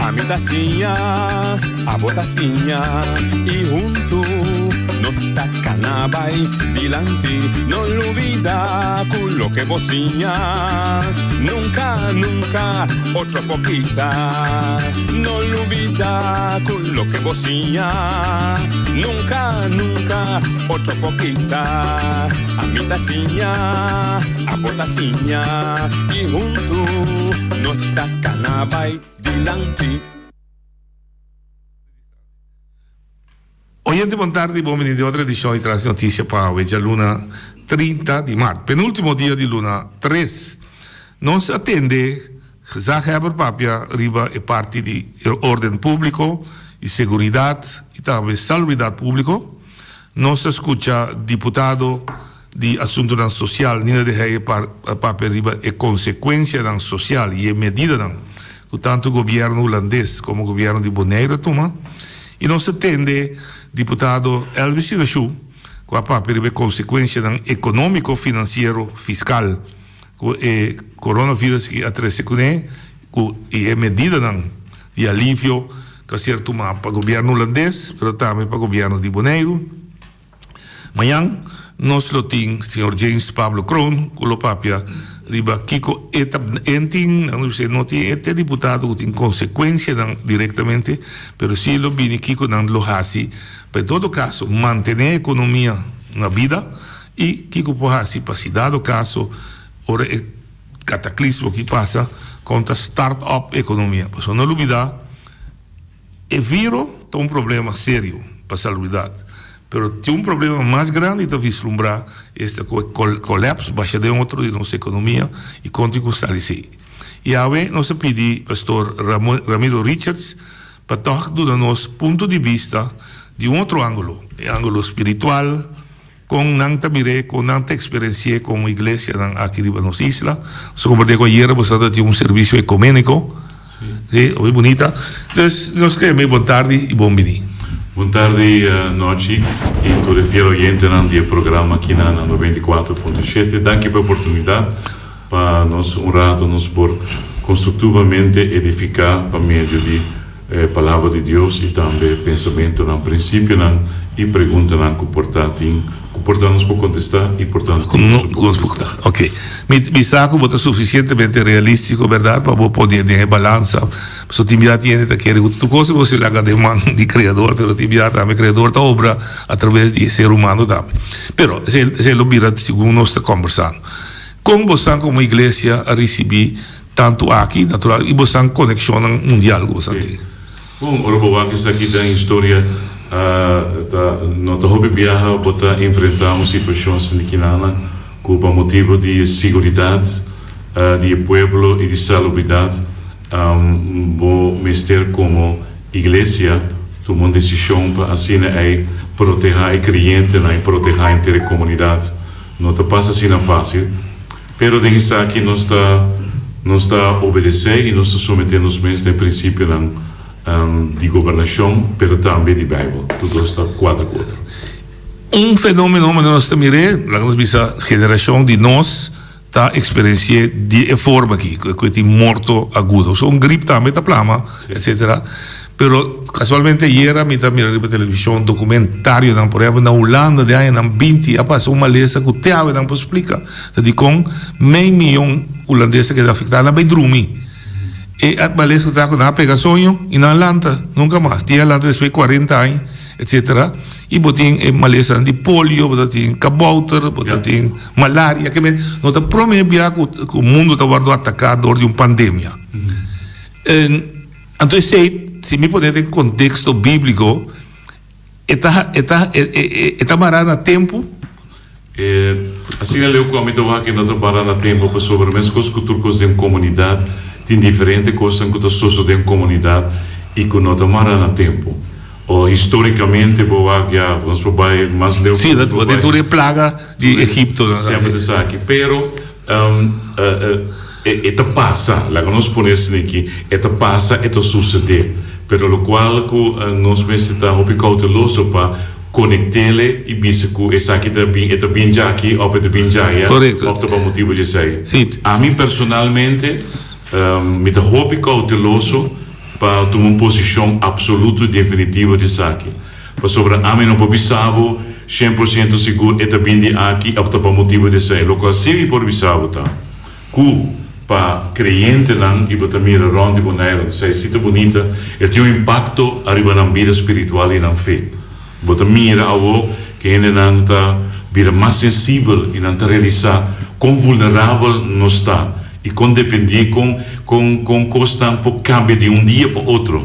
Ami ta siña, abo ta siña y huntu nos ta cana bay dilanti. No lubida cu loke bo siña nunca, nunca otro por kita. No lubida cu loke bo siña nunca, nunca otro por kita. Ami ta siña, abo ta siña y huntu nos ta cana bay dilanti. Oyente bon tardi, bon bini den otro edicion di Tras di Noticia pa awe djaluna 30 di mart, penultimo dia di luna tres. Nos a tende Gezaghebber papia riba e parti di orden publico y seguridad y tambe salubridad publico. Nos a scucha diputado di Asuntonan Social Nina de Heyer papia riba e consecuencianan social y e medidanan cu tanto gobierno Hulandes como gobierno di Bonaire a tuma. Y nos a tende diputado Elvis Sinaxu cu a papia riba e consecuencianan economico, financiero, fiscal cu e coronavirus aki a trece cune cu y e medidanan di alivio cu a ser tuma pa gobierno Hulandes pero tambe pa gobierno di Boneiru. Mañan nos lo tin señor James Pablo Kroon cu lo papia riba kico e ta en tin, nan lo bisa no tin e te diputado cu tin consecuencianan directamente, pero si lo bini kico nan lo haci pa en todo caso mantene e economia na bida y kico por haci pa si dado caso ora e cataclismo aki pasa con ta start up economia. Pasobra no lubida. E viro ta un problema serio pa salubridat, pero tin un problema mas grandi ta vislumbrá, esta ku e kòlèps basha den otro di nos ekonomia i kon tin ku sali esei. I awe nos a pidi Pastor Ramiro Richards pa tòg duna nos punto di bista di un otro ángulo, e ángulo spiritual, Kon nan ta mir'é, kon nan ta eksperensi'é komo iglesianan aki riba nos isla. Nos a kompartí ku ayera boso ta tin un servisio ekuméniko. Sí, hopi bunita. Dus nos ke yam'é bon tardi i bon biní. Bon tardi, nochi i tur e fiel oyentenan di e programa aki na 94.7. Danki pa e oportunidat pa nos un rato nos por konstruktivamente edifiká pa medio di E Palabra di Dios i tambe pensamentunan, prinsipionan i preguntanan ku por ta tin, ku por ta nos por kontestá i por ta ku no por kontestá. Ok. Mi mi sa ku bo ta sufisientemente realístiko, bèrdat, pa bo pone den e balansa. Pasobra tin bia tin hende ta kere ku tur kos bo si laga den man di Kreador, pero tin bia tambe Kreador ta obra atraves di e ser humano tambe. Pero esei esei lo bira segun nos ta kòmbersando. Kon bosan komo iglesia a risibí Tantu aki, natural, i bosan konekshonnan mundial ku bosan tin. Bon, ora bo wak esaki den historia, ta no ta hopi biaha bo ta enfrentá un situashon asina kinanan ku pa motibu di siguridat di e pueblo i di salubridat bo mester komo iglesia tuma un desishon pa asina ei protehá e kreyentenan i protehá henter e komunidat. No ta pasa asina fásil. Pero den esaki nos ta nos ta obedesé i nos ta someté nos mes na e prinsipionan di gobernashon, pero tambe di Beibel. Tur dos ta kuadra ku otro. Un fenómeno manera nos ta mir'é, laga nos bisa generashon di nos ta eksperensi'é di e forma aki, ku e tin morto agudo. So un grip tambe ta plama, etsetera. Pero casualmente ayera mi ta mira riba television documentarionan, por ehempel na Hulanda den añanan binti a pasa un malesa cu te awe nan por splica ta dicon mei miyon hulandes a keda afecta, nan bay drumi. E malesa ta cu nan a pega soño y nan a lanta nunca mas, tin a lanta despues di cuarenta aña etcetera y bo tin e malesanan di polio, bo ta tin kabouter, bo ta tin malaria, no ta prome bia cu mundo ta wordo ataca door di un pandemia. Anto esei, si mi pone den konteksto bíbliko, e ta e ta e ta mará na tempu? E asina leu ku ami ta wak e no ta mará na tempu pasobra meskos ku tur kos den komunidat tin diferente kosnan ku ta sosodé den komunidat i ku no ta mará na tempu. O histórikamente bo wak ya nos por bai mas leu ku nos por bai. Sí, tur e plaga di Egipto. Semper ta esaki. Pero. E ta pasa, laga nos pone esaki aki, e ta pasa, e ta sucede, pero locual cu nos mester ta hopi cauteloso pa. konekt'ele i bisa ku esaki ta bin e ta bin djaki òf e ta bin djaya òf ta pa motibu di esei. Ami personalmente mi ta hopi kouteloso pa tuma un posishon apsoluto i definitivo di esaki. Pasobra ami no por bisa bo 100% sigur e ta bin di aki òf ta pa motibu di esei. Lokual sí mi por bisa bo ta ku pa kreyentenan i bo ta mira rònt di Boneiru esei sí ta bunita, e tin un impakto ariba nan bida spiritual i nan fe. Bo ta mira awor ku hendenan ta bira mas sensibel i nan ta realisá kon vulnerabel nos ta i kon dependí kon kon kon kosnan por kambia di un dia pa otro.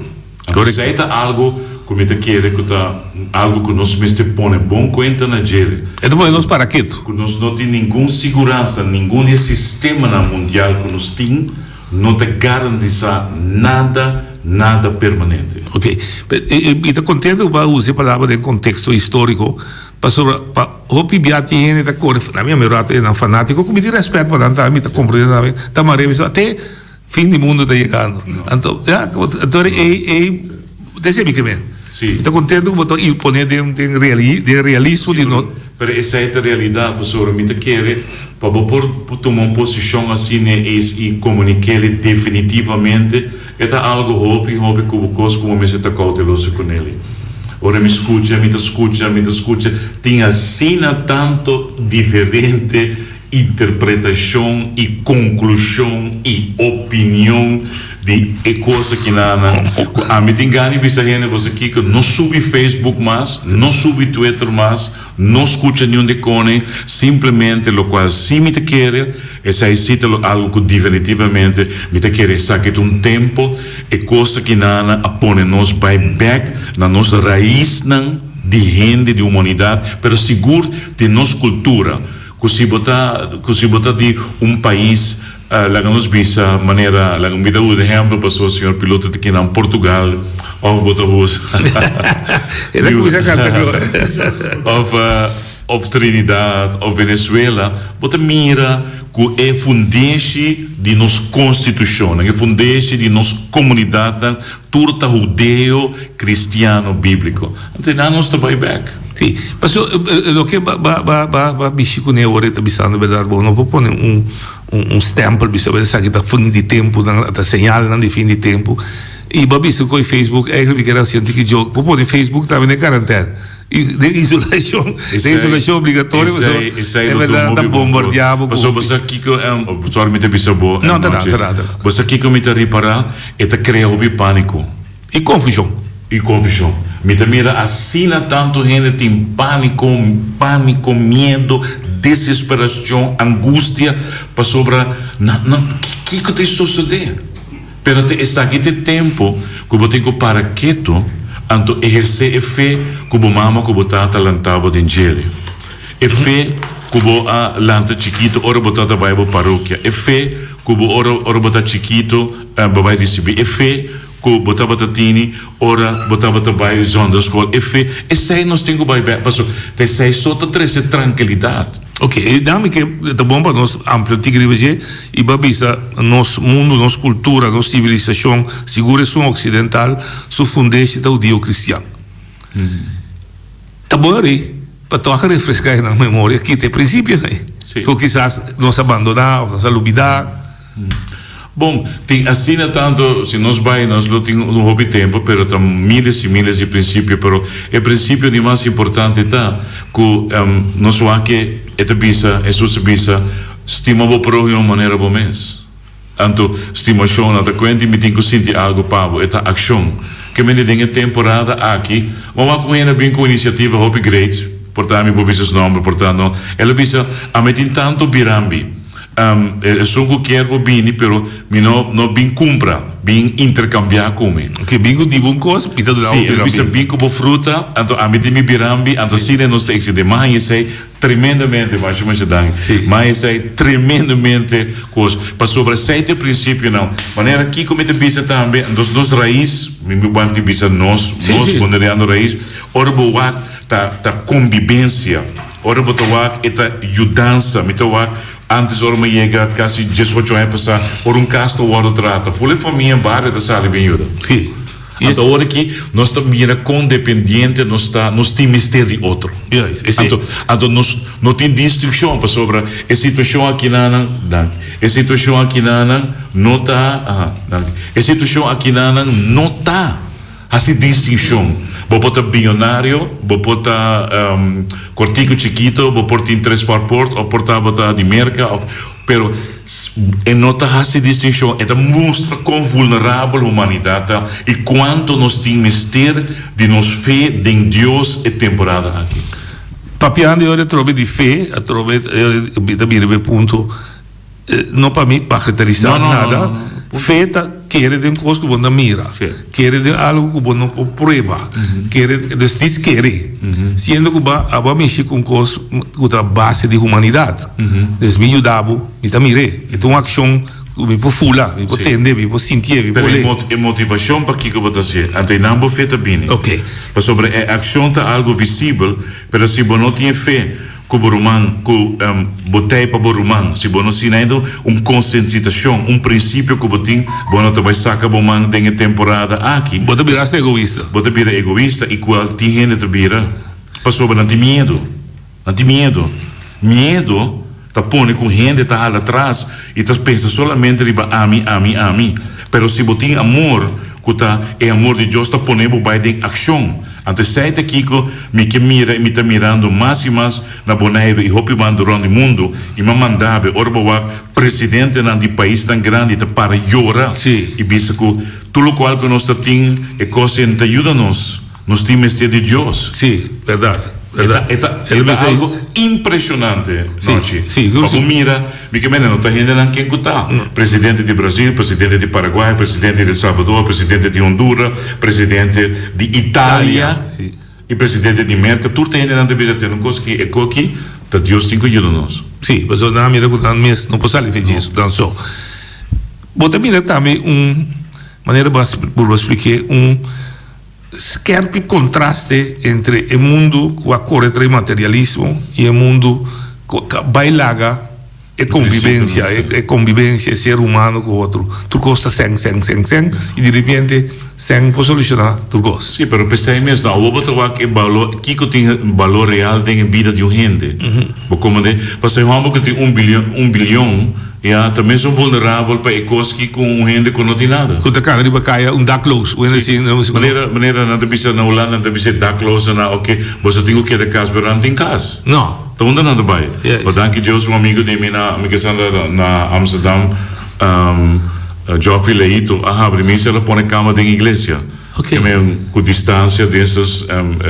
Anto esei ta algu ku mi ta kere ku ta algu ku nos mester pone bon kuenta na djele. E ta pone nos para ketu. Ku nos no tin ningun siguransa, ningun di e sistemanan mundial ku nos tin no ta garantisá nada, nada permanente. Ok. Mi ta kontento ku bo a usa e palabra den konteksto históriko, pasobra pa hopi bia tin hende ta kore, na mi rato e nan fanátiko, ku mi tin rèspèt pa nan tambe, mi ta komprendé tambe, ta mare mi sa te Fin di mundo ta yegando. Anto, ya, anto ei, ei, desei mi ke men. Sí. Mi ta contento ku bo ta pone den, den reali, den realismo di no. Pero esei ta realidat, pasobra mi ta kere pa bo por tuma un posishon asina es i komunik'el definitivamente, e ta algo hopi, hopi ku bo kos ku bo mester ta kouteloso kunel. Ora mi skucha, mi ta skucha, mi ta skucha, tin asina tanto diferente Interpretashon i konklushon i opinion di e kos akinanan ku ami tin gana di bisa hende boso kiko no subi Facebook mas, no subi Twitter mas, no skucha niun di kone, simplemente lokual si mi ta kere, esei si ta algu ku definitivamente mi ta kere esaki ta un tempo e kos akinanan a pone nos bai bek na nos raisnan di hende di humanidat pero sigur di nos kultura. Ku si bo ta, ku si bo ta di un pais, laga nos bisa manera, laga mi ta usa ehempel pasobra señor piloto ta kinan Portugal òf bo ta usa El a kuminsá kanta klor. òf òf Trinidad òf Venezuela, bo ta mira ku e fundeshi di nos konstitushonnan, e fundeshi di nos komunidatnan tur ta hudeo kristiano bíbliko. Anto nan nos ta bai bek. Sí, paso loke ba ba ba ba ba bishi kuné ora e ta bisando berdad bo no por pone un un stempel bisa bo esaki ta fin di tempu nan ta señalnan di fin di tempu i bo a bisa ku e Facebook eigenlijk mi kere hasi un tiki joke bo pone Facebook tambe den karantèn i den isolashon den isolashon obligatorio pasobra Esei e lo ta berdad un nan ta hopi bon bombardiá bo ku Pasobra bo sa kiko sorry mi ta bisa bo No ta ta ta ta bo sa kiko mi ta ripará e ta krea hopi pániko. I konfushon. I konfushon. Mi ta mira asina tantu hende tin pániko, pániko, miedu, desesperashon, angustia, pasobra nan, nan, kiko ta sosodé? Pero ta esaki ta e tempu ku bo tin ku para ketu, anto ehersé e fe ku bo mama ku bo tata lanta bo den djele. E fe ku bo a lanta chikitu ora bo tata bai bo parokia. E fe ku bo ora ora bo ta chikitu bo bai risibí. E fe Ku bo tabata tini ora bo tabata bai zondaskol, e fe, esei nos tin ku bai bek, paso ta esei so ta trese trankilidat. Ok, e dan mi ke ta bon pa nos amplia un tiki riba dje i bo a bisa nos mundu, nos kultura, nos sivilisashon, sigur esun oksidental, su fundeshi ta hudio-kristian. Ta bon ri pa tòg refreská e nan memoria kita e prinsipionan ei ku kisas nos a bandoná òf nos a lubidá. Bon, tin asina tantu, si nos bai nos lo tin un hopi tempu, pero ta miles i miles di prinsipio, pero e prinsipio di mas importante ta ku nos wak e ta bisa, Hesus a bisa, stima bo próhimo manera bo mes. Anto, stimashon no ta kuenta i mi tin ku sinti algu pa bo, e ta akshon. Ke mende den e temporada aki, bo wak un hende a bin ku un inisiativa hopi great, por ta mi por bisa su nòmber, por ta no, el a bisa, ami tin tantu birambi. Esun ku kier por bini, pero mi no no bin kumpra, bin interkambiá ku mi. Oke, bin ku di bo un kos, mi ta duna bo Sí, el birambi. bisa bin ku bo fruta, anto ami tin mi birambi, anto asina nos ta eksende. M'a haña esei tremendamente, masha masha danki. Sí. M'a haña esei tremendamente kos, pasobra esei ta e prinsipionan. Manera kiko mi ta bisa tambe, nos nos rais, mi mi wak di bisa nos, Sí, nos sí. boneriano rais, ora bo wak ta ta kombibensia. Ora bo ta wak e ta yudansa. Mi ta wak antes ora mi a yega kasi diesocho aña pasá, ora un kas ta wòrdu trata, ful e famia bario ta sali bin yuda. Sí. Anto awor aki nos ta mira kon dependiente nos ta, nos tin mester di otro. Anto, anto nos no tin distinshon pasobra e situashon akinanan, danki, e situashon akinanan no ta, aha, danki, e situashon akinanan no ta hasi distinshon. Bo por ta biyonario, bo por ta kortiku chikito, bo por tin tres paspoort of por ta bo ta di Merka of. Pero e no ta hasi distinshon, e ta mustra kon vulnerabel humanidat ta i kuantu nos tin mester di nos fe den Dios e temporada aki. Papiando e ora atrobe di fe, atrobe e ora mi ta bira e punto, no pa mi bagatelisá nada, fe ta kere den kos ku bo no ta mira, kere den algu ku bo no por prueba, kere, dus dis kere, siendo ku bo a mishi ku un kos ku ta base di humanidat. Dus mi yuda bo, mi ta mir'é. E ta un akshon ku mi por fula, mi por tende, mi por sintié, mi por lé. Pero e motivashon pakiko bo ta hasié, anto einan bo fe ta bini. Pasobra e akshon ta algu visibel, pero si bo no tin e fe ku bo ruman, ku bo t'ei pa bo ruman, si bo no sina ainda un konsientisashon, un prinsipio ku bo tin, bo no ta bai saka bo man den e temporada aki. Bo ta bira asta egoista. Bo ta bira egoista i kual tin hende ta bira pasobra nan tin miedu. Nan tin miedu. Miedu ta pone ku hende ta hala tras i ta pensa solamente riba ami, ami, ami. Pero si bo tin amor, ku ta e amor di Dios ta pone bo bai den akshon. Anto esei ta kiko mi ke mira i mi ta mirando mas i mas na Boneiru i hopi banda rònt di mundu i m'a manda be ora bo wak presidentenan di paisnan grandi ta para yora i bisa ku tur lokual ku nos ta tin e kos ei no ta yuda nos. Nos tin mester di Dios. Sí, berdad, berdad. E ta, e ta algo impresionante, Nochi. Sí, sí. Pa bo mira, mi ke mende no ta hendenan ken ku ta. Presidente di Brasil, presidente di Paraguay, presidente di El Salvador, presidente di Honduras, presidente di Italia i presidente di Merka. Tur ta hendenan ta bisa tene un kos ki e koki ta Dios tin ku yuda nos. Sí, pasobra nan a mira ku nan mes no por sali fe dje nan so. Bo ta mira tambe un manera bo a splik'é un. Skerpi kontraste entre e mundu ku a kore trae materialismo i e mundu ku ta bai laga e konvivensia, e konvivensia, e ser humano ku otro. Tur kos ta sèn, sèn, sèn, sèn i di repente sèn por solushoná tur kos. Sí, pero p'esei mes no. Awor bo ta wak e balor, kiko tin balor real den e bida di un hende. Bo komprendé? Pasobra e hòmber ku tin un bilion, un bilion, Ya, ta mesun vulnerabel pa e kos ki ku un hende ku no tin nada. Ku ta kana riba kaya un dakloos. Un hende sin, no, Manera, manera nan ta bisa na Hulanda, nan ta bisa e dakloosnan, oke, boso tin ku keda kas, pero nan tin kas. No. Ta unda nan ta bai? Yes. But danki Dios, un amigo di mi na, mi ke sa na, na Amsterdam, Geoffrey Leito, a habri misa, el a pone kama den iglesia. Oke. Ke men ku distansia, distance,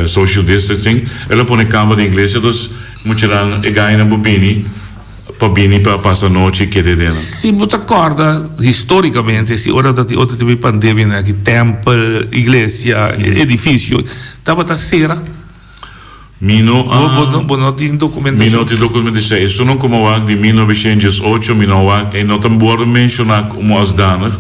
social distancing, el a pone kama den iglesia, dus muchanan e gainan por bini. Pa bini pa pasa nochi kede den. Si bo ta kòrda histórikamente si ora ta tin otro tipo di pandemianan aki tèmpel, iglesia, edifisio tabata sera. Mi no a. Bo no tin dokumentashon? Mi no tin dokumentashon. Esun ku mi a wak di 1918 mi no a wak e no ta wòrdu menshoná komo asdanig.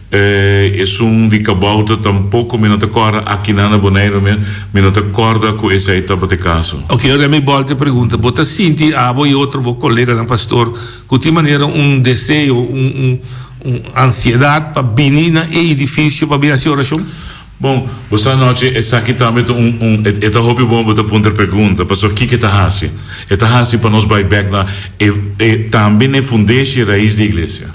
Esun di kabouter tampoko mi no ta kòrda akinan na Boneiru mes mi no ta kòrda ku esei tabata e kaso. Oke, ora mi bòlta e pregunta, bo ta sinti abo i otro bo koleganan pastor ku tin manera un deseo, un un ansiedat pa bini na e edifisio pa bin hasi orashon? Bon, bo sa anochi esaki tambe ta un un e ta hopi bon bo ta puntra e pregunta pasobra kiko e ta hasi? E ta hasi pa nos bai bèk na e e tambe na e fundeshi e rais di iglesia.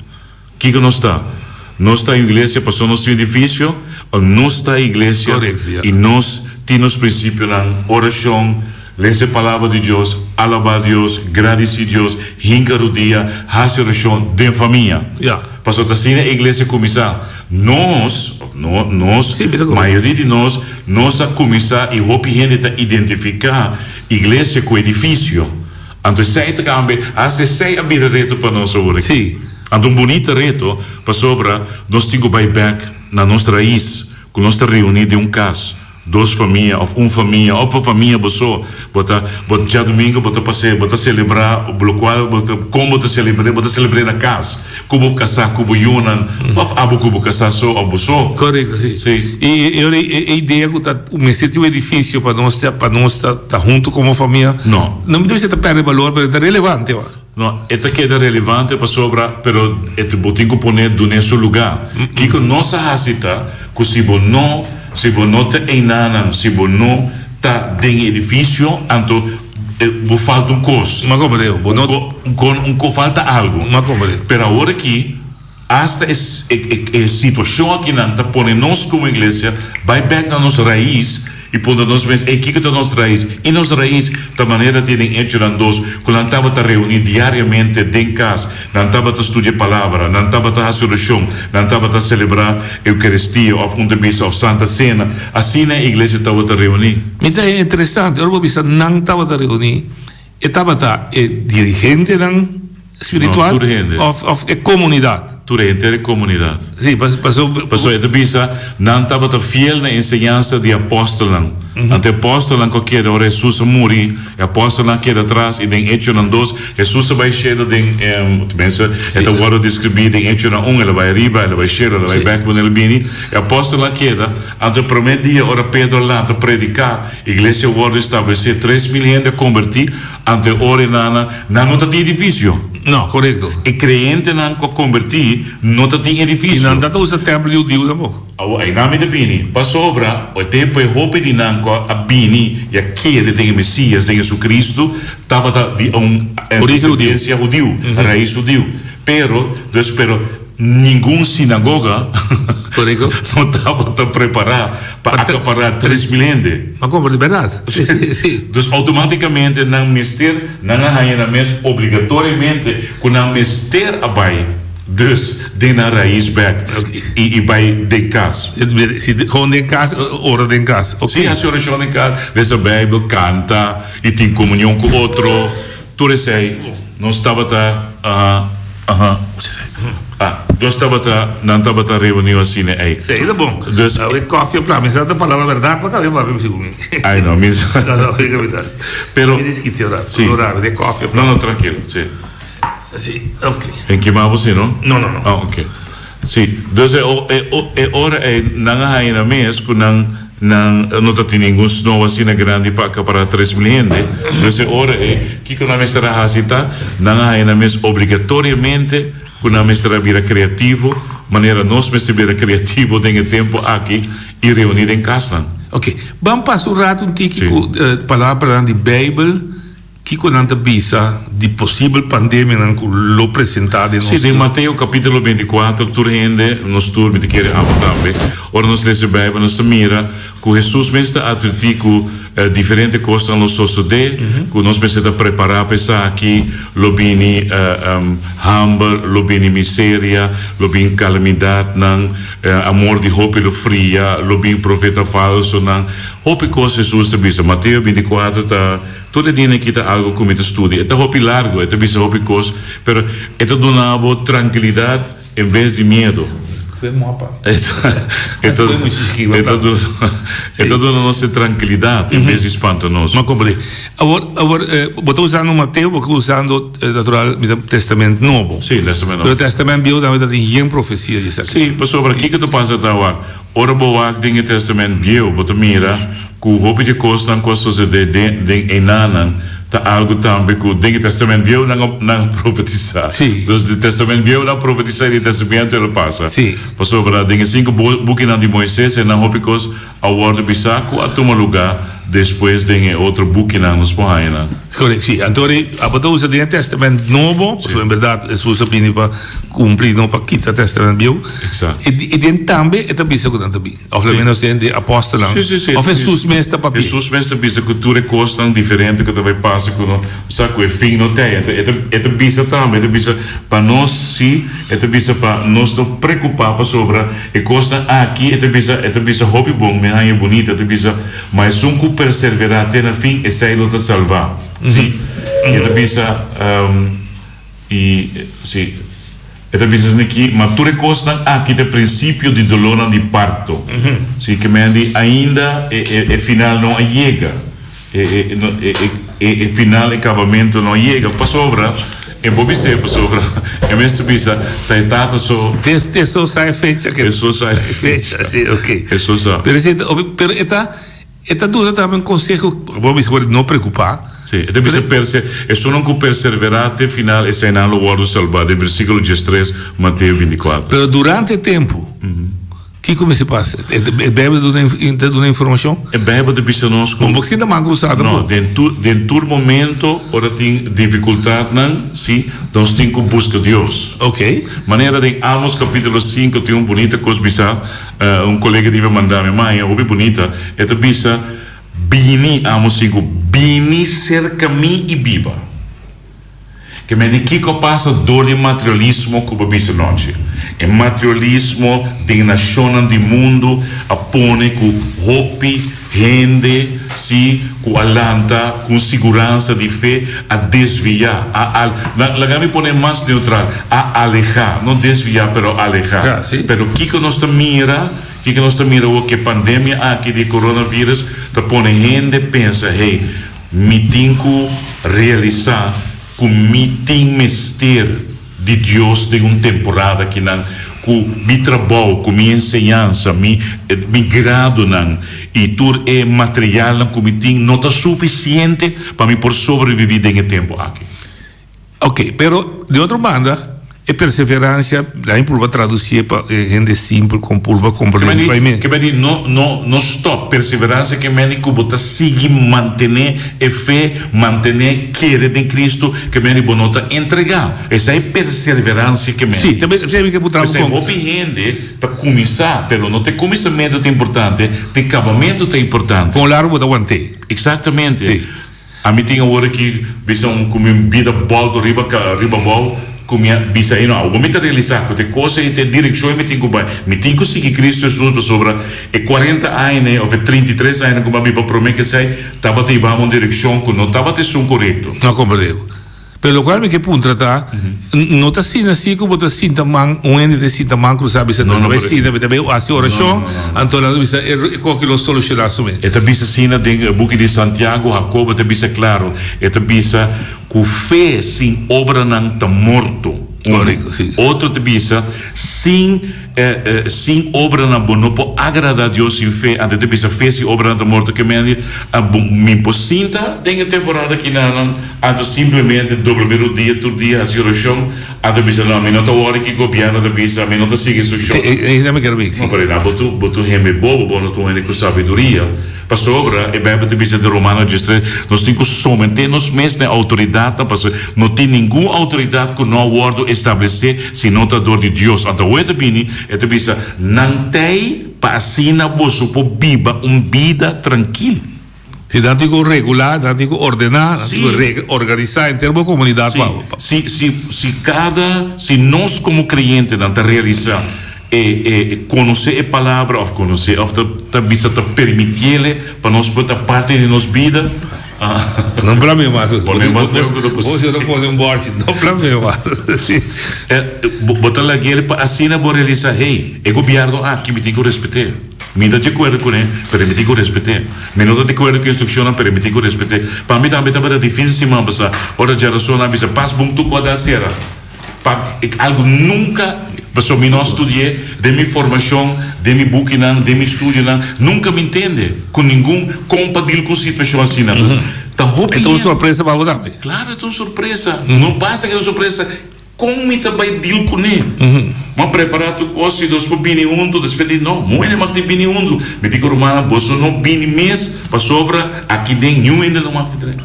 Kiko nos ta? Nos ta iglesia pasobra nos tin un edifisio o nos ta iglesia i nos tin nos prinsipionan, orashon, lesa e palabra di Dios, alabá Dios, gradisí Dios, hinka rudia, hasi orashon den famia. Pasobra ta asina e iglesia kuminsá. Nos, òf no nos, mayoria di nos, nos a kuminsá i hopi hende ta identifiká iglesia ku edifisio. Anto esei ta kambia, hasta esei a bira reto pa nos awor aki. Anto un bunita reto, pasobra nos tin ku bai bèk na nos rais, ku nos ta reuní den un kas, dos famia òf un famia òf bo famia bo so, bo ta bo djadumingu bo ta pas'é, bo ta selebrá lokual bo ta kon bo ta selebr'é, bo ta selebr'é na kas, ku bo kasá ku bo yunan òf abo ku bo kasá so òf bo so. Korekto, si. Si. I e ora e idea ku ta mester tin un edifisio pa nos ta pa nos ta ta huntu komo famia. No. No mi ta bisa ta pèrdè balor pero e ta relevante wak. No, e ta keda relevante pasobra pero e bo tin ku pone dun'é su lugá. Kiko nos a hasi ta ku si bo no. Si bo no ta einanan, si bo no ta den e edifisio, anto bo falta un kos. M'a komprendé. Bo no. Un ko falta algu. M'a komprendé. Pero awor aki, asta e e situashon akinan ta pone nos komo iglesia bai bèk na nos rais i puntra nos mes, Ey, kiko ta nos rais? I nos rais ta manera tin den Echonan dos, ku nan tabata reuní diariamente den kas, nan tabata studia e Palabra, nan tabata hasi orashon, nan tabata selebrá Eukaristia òf un ta bisa òf Santa Sena. Asina e iglesia tabata reuní. Mi ta haña interesante ora bo bisa nan tabata reuní, e tabata e dirigentenan spiritual No, tur hende. òf òf e komunidat? Tur henter e komunidat. Sí, paso. Paso e ta bisa, nan tabata fiel na enseñansa di apòstelnan. Anto e apòstelnan ku a keda ora Hesus a muri, e apòstelnan a keda atras i den Echonan dos, Hesus a bai shelu den, tenminste, e ta wòrdu deskribí den Echonan un, el a bai ariba, el a bai shelu, el a bai bèk unda el a bini. E apòstelnan a keda. Anto e promé dia ora Pedro a lanta prediká, iglesia a wòrdu establesé, 3000 hende a kombertí. Anto e ora nan, nan no ta tin edifisio. No, korekto. E kreyentenan ku a kombertí no ta tin edifisio. I nan ta ta usa tèmpel di hudiu tampoco. Awor, einan mi ta bini, pasobra e tempu e hopi di nan ku a bini i a kere den e Mesias, den Jesucristo, tabata di un desendensia hudiu, rais hudiu. Pero, dus, pero ningun sinagoga no tabata prepará pa akapará 3000 hende. Ma komo, di bèrdat? Sí, sí, sí. Dus outomátikamente nan mester, nan a haña nan mes obligatoriamente ku nan mester a bai dus den nan rais bèk i i bai den kas. Sí, gewoon den kas, ora den kas. Sí, hasi orashon den kas, lesa Beibel, kanta i tin komunion ku otro. Tur esei nos tabata, aha, aha, ah, nos tabata, nan tabata reuniu asina ei. Sí, ta bon. Dus. Awe koffie op la mesa ta palabra berdad, pa kabe papia misi ku mi. Ai no, mi. No, no, mi ta mita. Pero. Mi diskiti ora, Sí. ora, de koffie op la. No, no, trankilo, sí. Sí, ok. En kima bo si, no? No, no, no. Ah, ok. Sí, dus e e e ora ei nan a haña nan mes ku nan nan no ta tin ningun snow asina grandi pa akapará 3000 hende. Dus e ora ei kiko nan mester a hasi ta nan a haña nan mes obligatoriamente ku nan mester a bira kreativo manera nos mester bira kreativo den e tempu aki i reuní den kasnan. Ok, ban pasa un ratu un tiki Sí. ku palabranan di Beibel. Kiko nan ta bisa di posibel pandemianan ku lo presentá den nos Sí, den Mateo kapítulo 24, tur hende, nos tur, mi ta kere abo tambe, ora nos lesa e Beibel nos ta mira ku Hesus mes ta atvertí ku diferente kosnan lo sosodé, ku nos mester ta prepará pa esaki, lo bini hamber, lo bini miseria, lo bin kalamidatnan, amor di hopi lo fria, lo bin profeta falsonan. Hopi kos Hesus ta bisa. Mateo 24 ta. Tur e dianan aki ta algo ku mi ta studia. E ta hopi largo, e ta bisa hopi kos, pero e ta duna bo trankilidat en bes di miedu. E ta duna nos e trankilidat en bes di spanta nos. M'a komprendé. Awor, awor, bo ta usando Mateo, bo ta usando natural mi ta Testament Nobo. Sí, Testament Nobo. Pero Testament Bieu tambe ta tin yen profesia di esaki. Sí, pasobra kiko ta pasa ta awak? Ora bo wak den e Testament Bieu, bo ta mira ku hopi di e kosnan ku a sosodé den den enanan ta algu tambe ku den e Testament Bieu nan a nan a profetisá. Sí. Dus di Testament Bieu nan a profetisá i di Testamiento el a pasa. Sí. Pasobra den e sinku bukinan di Moises e nan hopi kos a wòrdu bisá ku a tuma lugá despues den e otro bukinan nos por haña nan. Correct, sí. Anto ri abo ta usa den e Testament Nobo, pasobra en berdad Hesus a bini pa cumpli, no pa kita Testament Bieu. Exacto. I den tambe e ta bisa cu nan ta bin. Of lo menos den di apostelnan. Sí, sí, sí. Of Hesus mes ta papia. Hesus mes ta bisa cu tur e cosnan diferente cu ta bay pasa cu no sa cu e fin no ta. E ta e ta bisa tambe, e ta bisa pa nos, sí, e ta bisa pa nos no preocupa pasobra e cosnan aki, e ta bisa, e ta bisa hopi bon, mi haña bunita, e ta bisa, ma esun cu perservera te na fin, esey lo ta salva. Sí. E ta bisa, I, sí, e ta bisa esaki ki, ma tur e kosnan aki ta e prinsipio di dolónan di parto. Sí, ke men di ainda e, e, e final no a yega. E, e, no, e, e, e, e final, e kabamentu no a yega. Pasobra, e bo bis'é, pasobra e mes ta bisa, ta e Tata so. Te, te so sa e fecha ke. E so sa e fecha. Sí, oké. E so sa. Pero esei ta, pero e ta. E ta duna tambe un konseho, bo a bisa ku no preokupá. Sí, e ta bisa perse, esunnan ku perseverá te final, eseinan lo wòrdu salbá, den versíkulo 13, Mateo 24. Pero durante e tempu. Kiko mester pasa? E Bijbel ta duna ta duna informashon? E Bijbel ta bisa nos ku. Bo por sinta man krusá tampoco. No, den tur den tur momento ora tin difikultatnan, si, nos tin ku buska Dios. Ok. Manera den Amos kapitulo sinku tin un bunita kos bisá, un kolega di mi a manda mi, maña hopi bunita, e ta bisa, Bini, Amos sinku, bini serka mi i biba. Ke men di kiko a pasa dor di materialismo ku bo bisa nochi? E materialismo den nashonnan di mundu a pone ku hopi hende, si, ku a lanta ku un siguransa di fe, a desviá, a al, laga mi pone mas neutral, a alehá, no desviá pero alehá. Pero kiko nos ta mira? Kiko nos ta mira awor ku e pandemia aki di coronavirus ta pone hende pensa, hey, Mi tin ku realisá ku mi tin mester di Dios den un temporada akinan, ku mi trabou, ku mi enseñansa, mi mi gradonan i tur e materialnan ku mi tin no ta sufisiente pa mi por sobreviví den e tempu aki. Ok, pero di otro banda, e perseverancia, nan e purba traducié pa e hende simpel con purba comprende pa e mes. Ke men di no, no, no stop. Perseverancia ke men di ku bo ta sigui mantené e fe, mantené kere den Cristo, ke men di bo no ta entregá. Esei perserverancia ke men di. Sí, ta esei mi ke puntra bo con. P'esei hopi hende ta kuminsá, pero no te kuminsamentu ta importante, te kabamentu ta importante. Kon largu bo ta want'é. Exactamente. Sí. Ami tin awor aki bisa un ku mi bida bòlto riba riba abou ku mi a bisa ei no awor mi ta realisá ku te kos ei te direkshon ei mi tin ku bai mi tin ku sigui Cristo Hesus pasobra e kuarenta aña ei òf e 33 añanan ku mi a biba promé ku esei tabata hiba mi un direkshon ku no tabata esun korekto. No komprendé. Pero lokual mi ke puntra ta, no ta asina si ku bo ta sinta man, un hende ta sinta man krusá bisa No, no no, bai pero sinta, mi ta bai hasi no, orashon, no, no, no. anto nan ta bisa e koki lo solushoná su mes. E ta bisa asina den e buki di Santiago, Hakobo ta bisa klaro, e ta bisa ku fe sin obranan ta morto. Unu. Korekto, si. Otro ta bisa, sin Sin obranan bo no por agradá Dios sin fe. Antes ta bisa fe sin obranan ta morto ke mende a bo mi por sinta den e temporada kinanan anto simplemente dobla mi rodia tur dia hasi orashon anto bisa no mi no ta wòri ki gobièrnu ta bisa mi no ta sigui instrukshon. Esei mi kier bisa. No pero bo ta bo ta un hende bobo bo no ta un hende ku sabiduria. Pasobra e Bijbel ta bisa den Romano diestres, nos tin ku someté nos mes na e outoridatnan, pasobra no tin ningun outoridat ku no a wòrdu establesé si no ta dor di Dios. Anto awe ta bini, e ta bisa, Nan t'ei pa asina boso por biba un bida trankil. Si, nan tin ku regulá, nan tin ku ordená, nan tin ku organisá henter bo komunidat pa. Si, si, si kada, si nos komo kreyentenan ta realisá E e konosé e palabra òf konosé òf ta ta bisa ta permitiele pa nos por ta parti di nos bida. No plam'é mas. Pone mas leu ku ta posibel. Bo si no pone un bòrchi, no plam'é mas. Bo ta lag'el pa asina bo realisá, hey, e gobièrnu aki mi tin ku respet'é. Mi ta di akuerdo kuné, pero mi tin ku respet'é. Mi no ta di akuerdo ku e instrukshonnan, pero mi tin ku respet'é. Pa mi tambe tabata difísil siman pasá, ora djarason a bisa, Pas bon tur ku a da sera. Pa algu nunka, pasobra mi no a studi'é den mi formashon, den mi bukinan, den mi studionan, nunka mi ntende ku ningun kon pa dil ku un situashon asina. Ta hopi E ta un sorpresa pa bo tambe. Klaro e ta un sorpresa. No basta ku e ta un sorpresa, kon mi ta bai dil kuné? Mi a prepará tur kos i nos por bini huntu. Despues di no, moe hende mag di bini huntu. Mi di ku rumannan, boso no bini mes pasobra aki den niun hende no mag di drenta.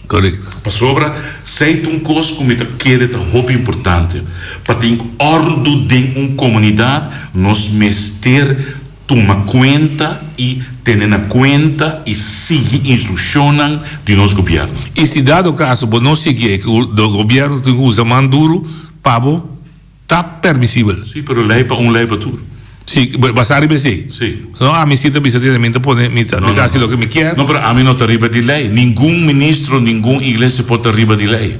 Korekto. Pasobra esei ta un kos ku mi ta kere ta hopi importante. Pa tin òrdu den un komunidat, nos mester tuma kuenta i tene na kuenta i sigui instrukshonnan di nos gobièrnu. I si dado kaso bo no sigui e ku gobièrnu tin ku usa man duru pa bo. Ta permisibel. Sí, pero lei pa un lei pa tur. Sí, basá riba esei. Sí. No, ami sí ta bisa tene, mi ta pone, mi ta, mi ta hasi loke mi kier. No, pero ami no ta riba di lei. Ningun ministro, ningun iglesia por ta riba di lei.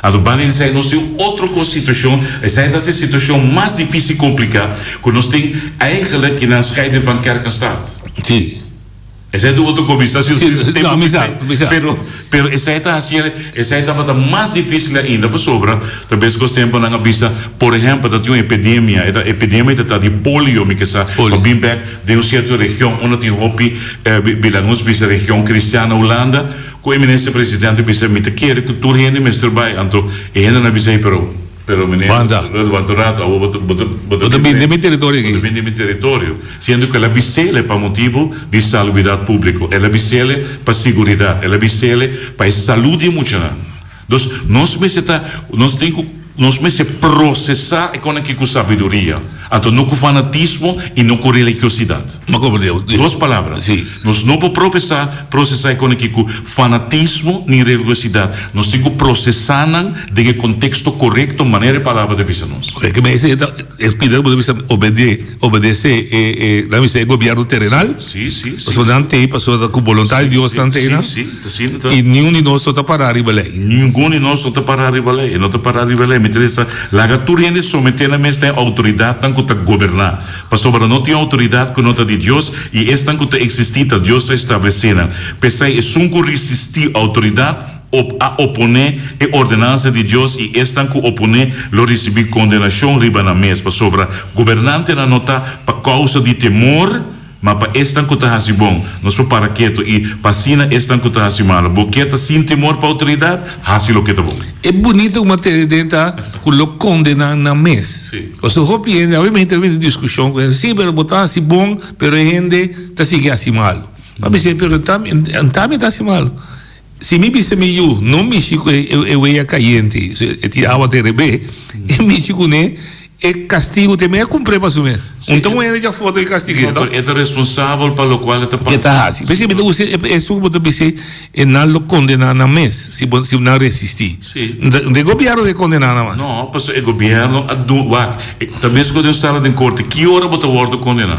Anto banda di esei nos tin un otro kos situashon, esei ta hasi e situashon mas difísil kompliká, ku nos tin eigenlijk kinan scheiding van kerk en staat. Sí. Esei ta otro komista si Sí, tempu no, mi sa, pisei. mi sa. Pero, pero esei ta hasi esei tabata mas difísil ainda pasobra ta bes kos tempu nan a bisa, por ehèmpel ta tin un epidemia, e ta epidemia ta ta di polio mi ke sa, Polio. pa bin bèk den un sierto region unda tin hopi bila nos bisa region kristian na Hulanda, ku e minister presidente bisa mi ta kere ku tur hende mester bai, anto e hendenan a bisa ei pero. Pero meneer Wanta. Wanta un rato, awor bo ta, bo ta, bo ta Bo ta bin den mi teritorio Bo ta aki. bin den mi teritorio. Siendo ku el a bis'ele pa motibu di salubridat públiko, el a bis'ele pa siguridat, el a bis'ele pa e salú di e muchanan. Dus nos mester ta, nos tin ku, nos mester prosesá e kon aki ku sabiduria, anto no ku fanatismo i no ku religiosidat. Ma komprendé bo. Dos palabra. Sí. Nos no por profesá, prosesá e kon aki ku fanatismo ni religiosidat. Nos tin ku prosesá nan den e konteksto korekto manera e palabra ta bisa nos. Oke, ke mester ta e pida ku bo ta bisa obedé, obedesé e, e, nan bisa e gobièrnu terenal. Sí, sí, sí. Pasobra nan t'ei pasobra ta ku boluntat di Dios nan t'ei nan. Sí, sí, ta asina ta. I niun di nos no ta pará riba lei. Ningun di nos no ta pará riba lei. E no ta pará riba lei. Mi ta bisa, laga tur hende someté nan mes na e outoridatnan ku ta goberná. Pasobra no tin outoridat ku no ta di Dios, i esnan ku ta eksistí ta Dios a establesé nan. P'esei esun ku risistí outoridat op a oponé e ordenansa di Dios, i esnan ku oponé lo risibí kondenashon riba nan mes. Pasobra gobernantenan no ta pa kousa di temor, ma pa esnan ku ta hasi bon. Nos por para ketu i pa asina esnan ku ta hasi malu. Bo ke ta sin temor pa outoridat? Hasi loke ta bon. E bunito ku mi a tende den ta ku lo kondená nan mes. Sí. Pasobra hopi hende, awe mi henter mi diskushon ku hende, sí, pero bo ta hasi bon, pero e hende ta sigui hasi malu. Mi a bisa, pero ta mi ta hasi malu. Si mi bisa mi yu, no mishi ku e wea kayente, e tin awa ta rebé, e mishi kuné, e kastigu te mi a kumpr'é pa su mes. Un ta un hende dja foto e kastig'é, no? E ta responsabel pa lokual e ta E ta hasi. P'esei mi ta gusta esun ku bo ta bis'é, e nan lo kondená nan mes si bo si nan resistí. De gobièrnu ta kondená nan mas. No, pasobra e gobièrnu a duna, wak, ta mes ku den sala den korte, ki ora bo ta wòrdu kondená?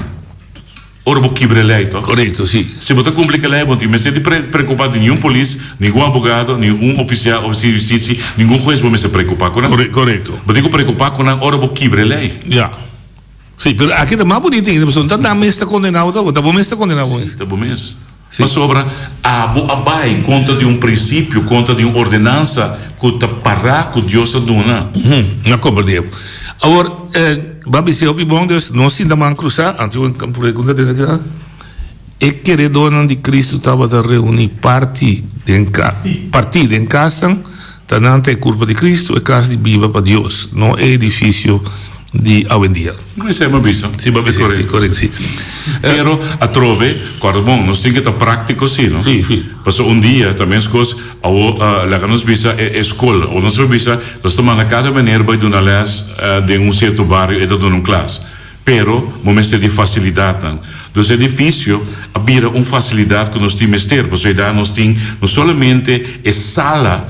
Ora bo kibra e lei, toch? Korekto, si. Si bo ta kumpli ku e lei, bo no tin mester di preokupá di niun polis, ningun abogado, ningun ofisial, ofisier di hustisia, ningun hues bo mester preokupá ku nan. Korekto. Bo tin ku preokupá ku nan ora bo kibra e lei. Ya. Si, pero aki ta mas bunito ainda, pasobra no ta nan mes ta kondená bo, ta bo, ta bo mes ta kondená bo mes. Si, ta bo mes. Pasobra abo a bai kontra di un prinsipio, kontra di un ordenansa ku ta pará ku Dios a duna. Na komprendé. Awor, bo a bis'é hopi bon, dus no sinta man krusá. Antes un pregunta den aki. E keredónan di Kristu tabata reuní parti den partí den kasnan, ta nan ta e kurpa di Kristu, e kas di biba pa Dios, no e edifisio di awendia. No esei mi a bisa. Si bo a bisa si, korekto si. Pero atrobe, kòrda bon, nos tin ke ta práktiko si, no? Si, si. Pasobra un dia ta meskos, awor laga nos bisa e skol, awor nos por bisa, nos ta manda kada meneer bai duna lès den un sierto bario, e ta duna un klas. Pero bo mester di fasilidatnan. Dus edifisio a bira un fasilidat ku nos tin mester, pasobra ei nos tin no solamente e sala,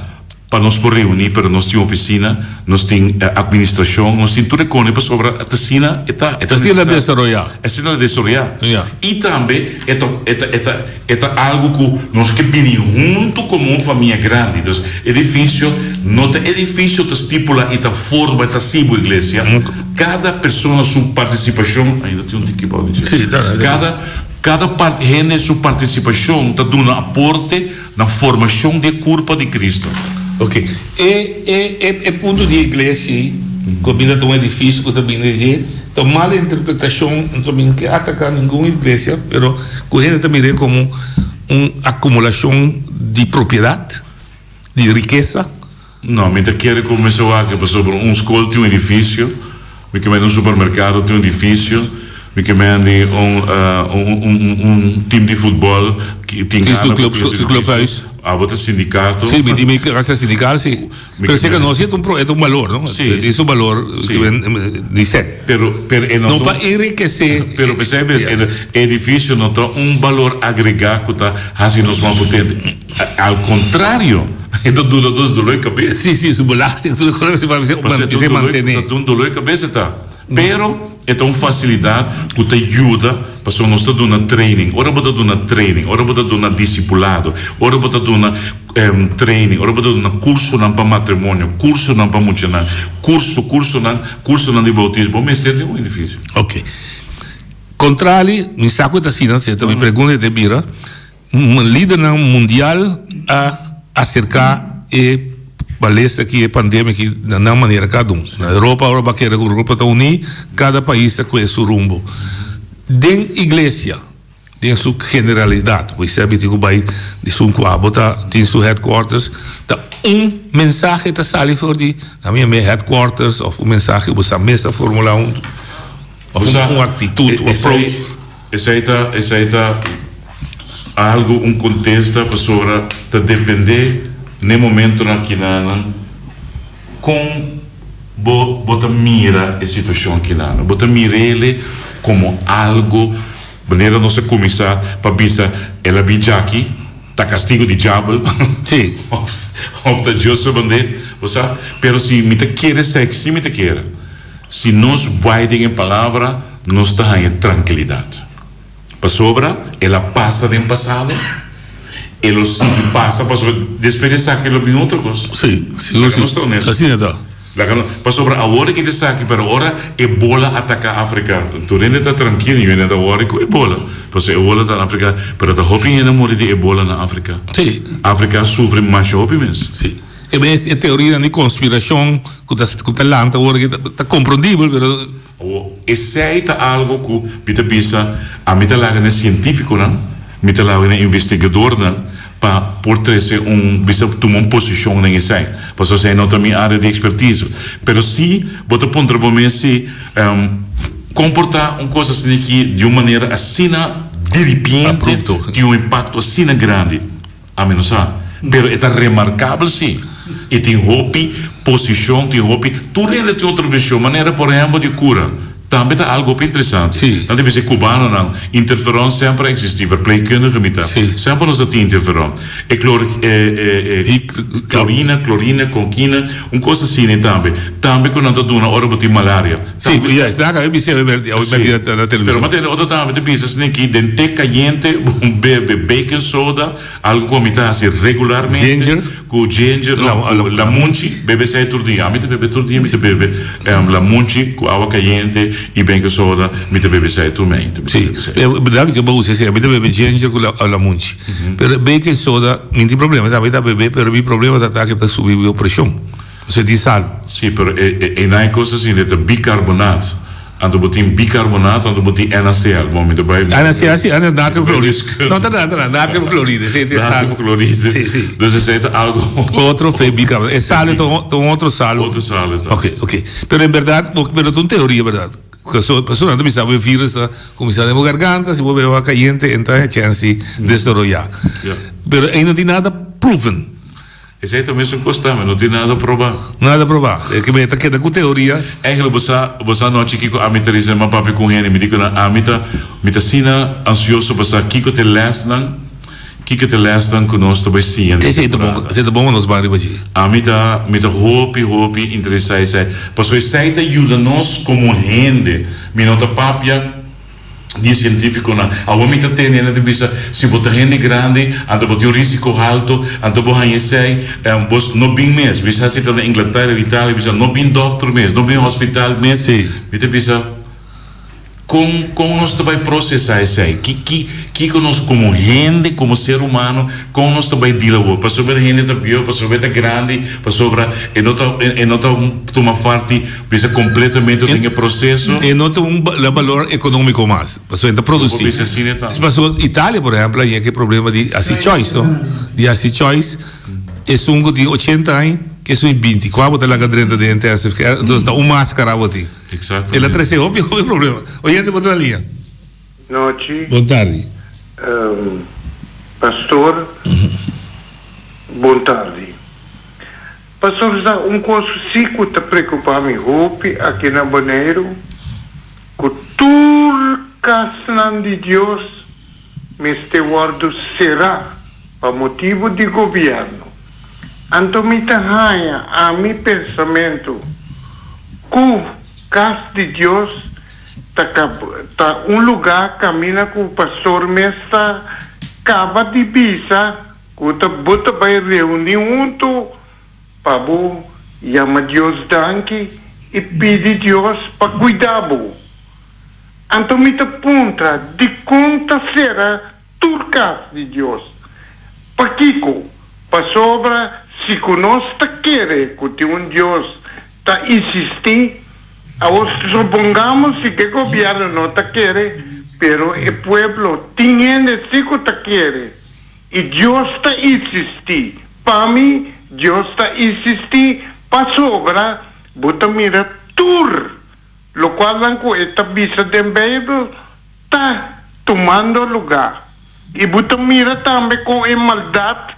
Pa nos por reuní, pero nos tin oficina, nos tin administracion, nos tin tur e cone pasobra ta asina e ta, e ta Asina la desaroyá. Asina la desaroyá. Ya. I tambe e ta, e ta, e ta, e ta algo cu nos ke bini hunto como un famia grandi. Dus edificio no ta edificio ta stipula i ta forma, ta haci bo iglesia. Cada persona su participacion, ainda tin un tiki bou di dje. Sí, dale, dale. Cada, cada part, hende su participacion ta duna aporte. Na formashon di e kurpa di Kristu. Ok. E e e e punto di iglesia ei, ku a bini ta un edifisio ku ta bini di dje, ta un mal interpretashon, no ta bini ke ataká ningun iglesia, pero ku hende ta mir'é komo un akumulashon di propiedat, di rikesa. No, mi ta kere ku mester wak pasobra un skol tin un edifisio, mi ke mende un supermerkado tin un edifisio, mi ke mende un un tim di futbòl tin Tin su club, su clubhuis. Abo ta sindikato. Si, mi tin mi kasa sindikal, si. Pero seka no si e ta un pro, e ta un balor, no? Si. E tin su balor di sèt. Pero, pero e no No pa enrikesé. Pero p'esei mes e edifisio no ta un balor agregá ku ta hasi nos mas potente. Al kontrario, e ta duna nos doló di kabes. Sí, sí, su belasting, tur e kos si pa mester mantené. Ta duna doló di kabes e ta. Pero e ta un fasilidat ku ta yuda pasobra nos ta duna training. Ora bo ta duna training, ora bo ta duna disipulado, ora bo ta duna training, ora bo ta duna kursonan pa matrimonio, kursonan pa muchanan, kurso, kursonan, kursonan di boutismo, bo mester di un edifisio. Oke. Kontrali, mi sa ku e ta asina, si e ta mi pregunta e ta bira. Lidernan mundial a aserká e malesa aki, e pandemia aki na nan manera kada un. Na Europa ora bo a kere ku Europa ta uní, kada pais ta kue su rumbo. Den iglesia, Den su generalidad, pues esei tin cu bay di esun cu abo ta tin su headquarters, ta un mensahe ta sali for di na mi e headquarters of un mensahe bo sa mes a formula un of un actitud, un approach. Esei ta esei ta algo un contesta pasobra ta depende n'e momentonan kinanan con bo bo ta mira e situacion kinanan. Bo ta mir'ele como algo. Manera nos a kuminsá pa bisa el a bin djaki, ta kastigu di djabel Sí. òf ta Dios su band'é, bo sa. Pero si mi ta kere esaki, si mi ta kere, si nos bai den e Palabra, nos ta haña trankilidat. Pasobra el a pasa den pasado, e lo sigui pasa, pasobra despues di esaki lo bin otro kos. Sí, sigur Laga si. nos ta honesto. Asina ta. Laga no, pasobra awor ki ta esaki, pero ora ebola ataka Afrika, tur hende ta trankil, niun hende ta wòri ku ebola, pasobra ebola ta na Afrika, pero ta hopi hende a muri di ebola na Afrika. Sí. Afrika a sufri masha hopi mes. Sí. E bes e teorianan di konspirashon ku ta ku ta lanta awor aki ta komprondibel, pero. Awor, esei ta algo ku mi ta bisa, ami ta laga na e sientífikonan, mi ta laga na e investigadornan pa por trese un, bisa tuma un posishon den esei, pasobra esei no ta mi área di ekspertise. Pero si bo ta puntra bo mes si kon por ta un kos asina aki di un manera asina diripiente tin un impakto asina grandi. Ami no sa. Pero e ta remarkabel si. E tin hopi posishon, tin hopi, tur hende tin otro vershon. Manera por ehèmpel di kura tambe ta algu hopi interesante. Sí. Nan ta bisa e kubanonan, interferon semper a eksistí, verpleegkundige mi ta. Sí. Semper nos a tin interferon. E klor, e, e, e klorina, klorina, konkina, un kos asina tambe. Tambe ku nan ta duna ora bo tin malaria. Sí, juist. Nan a caba bisa awe merdi, awe merdi na na Pero television. m'a tende otro tambe ta bisa esne ki den te cayente bo bebe baking soda, algo cu ami ta haci regularmente. Ginger. Cu ginger, no, La, cu la, lamunchi, bebe esey tur dia. Ami ta bebe tur dia, mi ta bebe lamunchi cu awa cayente y baking soda, mi ta bebe esey tur mente, mi ta Sí, bebe esey. e berdad cu bo usa esey, ami ta bebe ginger cu la lamunchi. Pero baking soda mi tin problema, mi ta bebe, pero mi problema ta ta cu ta subi mi presion. Osea di sal. Sí, pero e e einan e kos asina, e ta bicarbonaat. Anto bo tin bicarbonaat, anto bo tin NaCl. Bon, mi ta bai. NaCl, sí, na natrium chloride. No ta na, natrium chloride, esei ta e sal. Natrium chloride. Sí, sí. Dus esei ta algo. Otro fe bicarbonaat. E sal ta un otro sal. Otro sal e ta. Ok, ok. Pero en berdad, pero ta un teoria, berdad. Pasobra nan ta bisa bo e virus ta kuminsá den bo garganta, si bo bebe awa kayente, e ta chèns di desaroyá. Pero ei no tin nada proven. Esei ta mesun kos tambe, no tin nada probá. Nada probá. E ke ta keda ku teoria. Eigenlijk bo sa, bo sa anochi kiko ami ta risa, m'a papia ku un hende, mi di ku nan, ami ta, mi ta asina ansioso pa sa kiko ta e lèsnan, kiko ta e lèsnan ku nos ta bai siña den Esei ta bon, temporada. esei ta bon ku nos ban riba dje. Ami ta, mi ta hopi, hopi interesá esei, pasobra esei ta yuda nos komo hende. Mi no ta papia. Di e sientífikonan. Awor mi ta tende hende ta bisa, si bo ta hende grandi, anto bo tin un rísiko haltu, anto bo haña esei, bo no bin mes. Bisa si ta na Inglatera, Italia, bisa no bin dòkter mes, no bin hospital mes. Sí. Mi ta bisa, kon, kon nos ta bai prosesá esei? Ki, ki, kiko nos komo hende, komo ser humano, kon nos ta bai dil awor? Pasobra e hende ta bieu, pasobra e ta grandi, pasobra e no ta, e no ta tuma parti. Bisa completamente den e proceso. E no ta un balor economico mas, pasobra e ta produci. Bisa asina ta. Pasobra Italia por ehempel a yega e problema di haci choice no, di haci choice esun cu tin ochenta aña cu esun di binti, cua bo ta laga drenta den intensive care, entonces ta un mascara bo tin. Exactamente. El a trece hopi hopi problema. Oyente bo ta na liña. Nochi. Bon tardi. Pastor, bon tardi. Pastor sa un kos si ku ta preokupa mi hopi aki na Boneiru, ku tur kasnan di Dios mester wòrdu será pa motibu di gobièrnu. Anto mi ta haña ami pensamentu ku kas di Dios ta ta un lugá kaminda ku pastor mes ta kaba di bisa Ku ta bo ta bai reuní huntu pa bo yama Dios danki i pidi Dios pa kuida bo. Anto mi ta puntra, dikon ta sera tur kas di Dios? Pakiko? Pasobra si ku nos ta kere ku tin un Dios ta insistí, awor supongamos si ku e gobièrnu no ta kere. Pero e pueblo tin hende si ku ta kere i Dios ta insistí. Pa mi Dios ta insistí pasobra bo ta mira tur lokualnan ku e ta bisa den Beibel ta tumando lugá. I bo ta mira tambe kon e maldat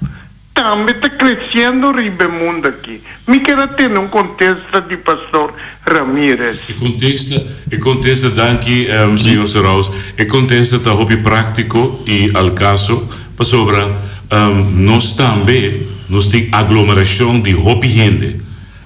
tambe ta kresiendo riba e mundu aki. Mi kier a tende un kontesta di Pastor Ramirez. E kontesta, e kontesta, danki señor Seraus. E kontesta ta hopi práktiko i al kaso, pasobra nos tambe nos tin aglomerashon di hopi hende.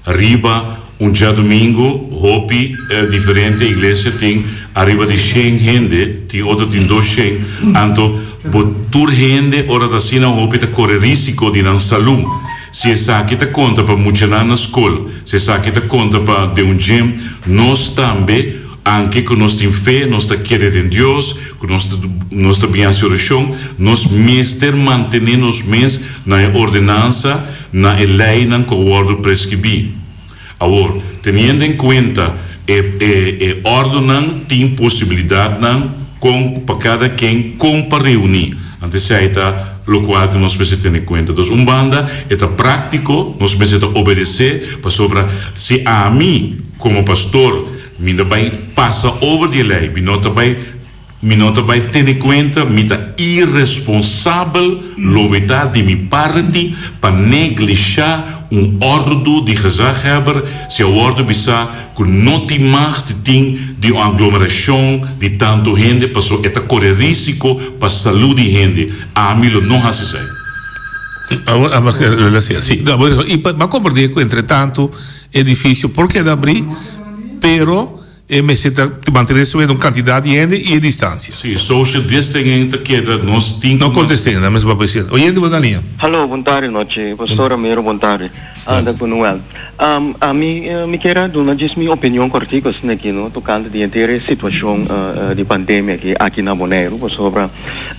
Riba un djadumingu hopi diferente iglesia tin ariba di shen hende, tin otro tin dos shen, anto bo tur hende ora ta asina hopi ta kore risiko di nan salú. Si esaki ta konta pa muchanan na skol, si esaki ta konta pa den un gym, nos tambe anke ku nos tin fe, nos ta kere den Dios, ku nos ta nos ta bin hasi orashon, nos mester mantené nos mes na e ordenansa, na e leinan ku a wòrdu preskribí. Awor, teniendo en kuenta e e e òrdunan, tin posibilidatnan kon pa kada ken kon pa reuní. Anto esei ta lokual ku nos mester tene kuenta. Dus un banda e ta práktiko, nos mester ta obedesé, pasobra si ami komo pastor mi ta bai pasa over di e lei, mi no ta bai Mi no ta bai tene kuenta, mi ta iresponsabel lo mi ta di mi parti pa neglishá un òrdu di gezaghebber si a wòrdu bisá ku no tin mag di tin di un aglomerashon di tantu hende paso e ta kore risiko pa salú di hende. Ami lo no hasi esei. Sí, i pa komprendé ku entretantu edifisio por keda abrí, pero. E mester ta mantené su un kantidat di hende i e distansia. Sí, social distancing ta keda, nos tin ku. No kontest'é, nan mester papia sier. Oyente bo ta liña. Hallo, bon tardi nochi, Pastor Ramiro, bon tardi. Anda ku Noel. Ami mi kier a duna djis mi opinion kòrtiku asina aki no tokante di henter e situashon di pandemia aki aki na Boneiru pasobra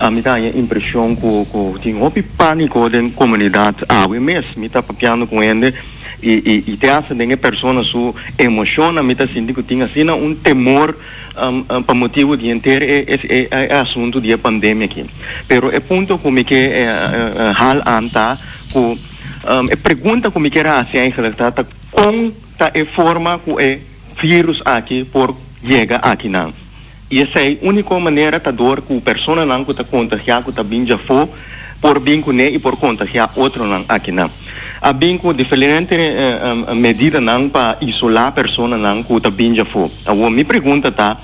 ami ta haña impreshon ku ku tin hopi pániko den komunidat awe mes. Mi ta papiando ku hende. I i te hasta den e persona su emoshonnan mi ta sinti ku tin asina un temor pa motibu di henter e e e asuntu di e pandemia aki. Pero e punto ku mi ke hal an ta ku e pregunta ku mi kier hasi eigenlijk ta ta kon ta e forma ku e virus aki por yega akinan? I esei úniko manera ta dor ku personanan ku ta kontagiá ku ta bin djafó por bin kuné i por kontagiá otronan akinan. A bin ku diferente medidanan pa isolá personanan ku ta bin djafó. Awor mi pregunta ta,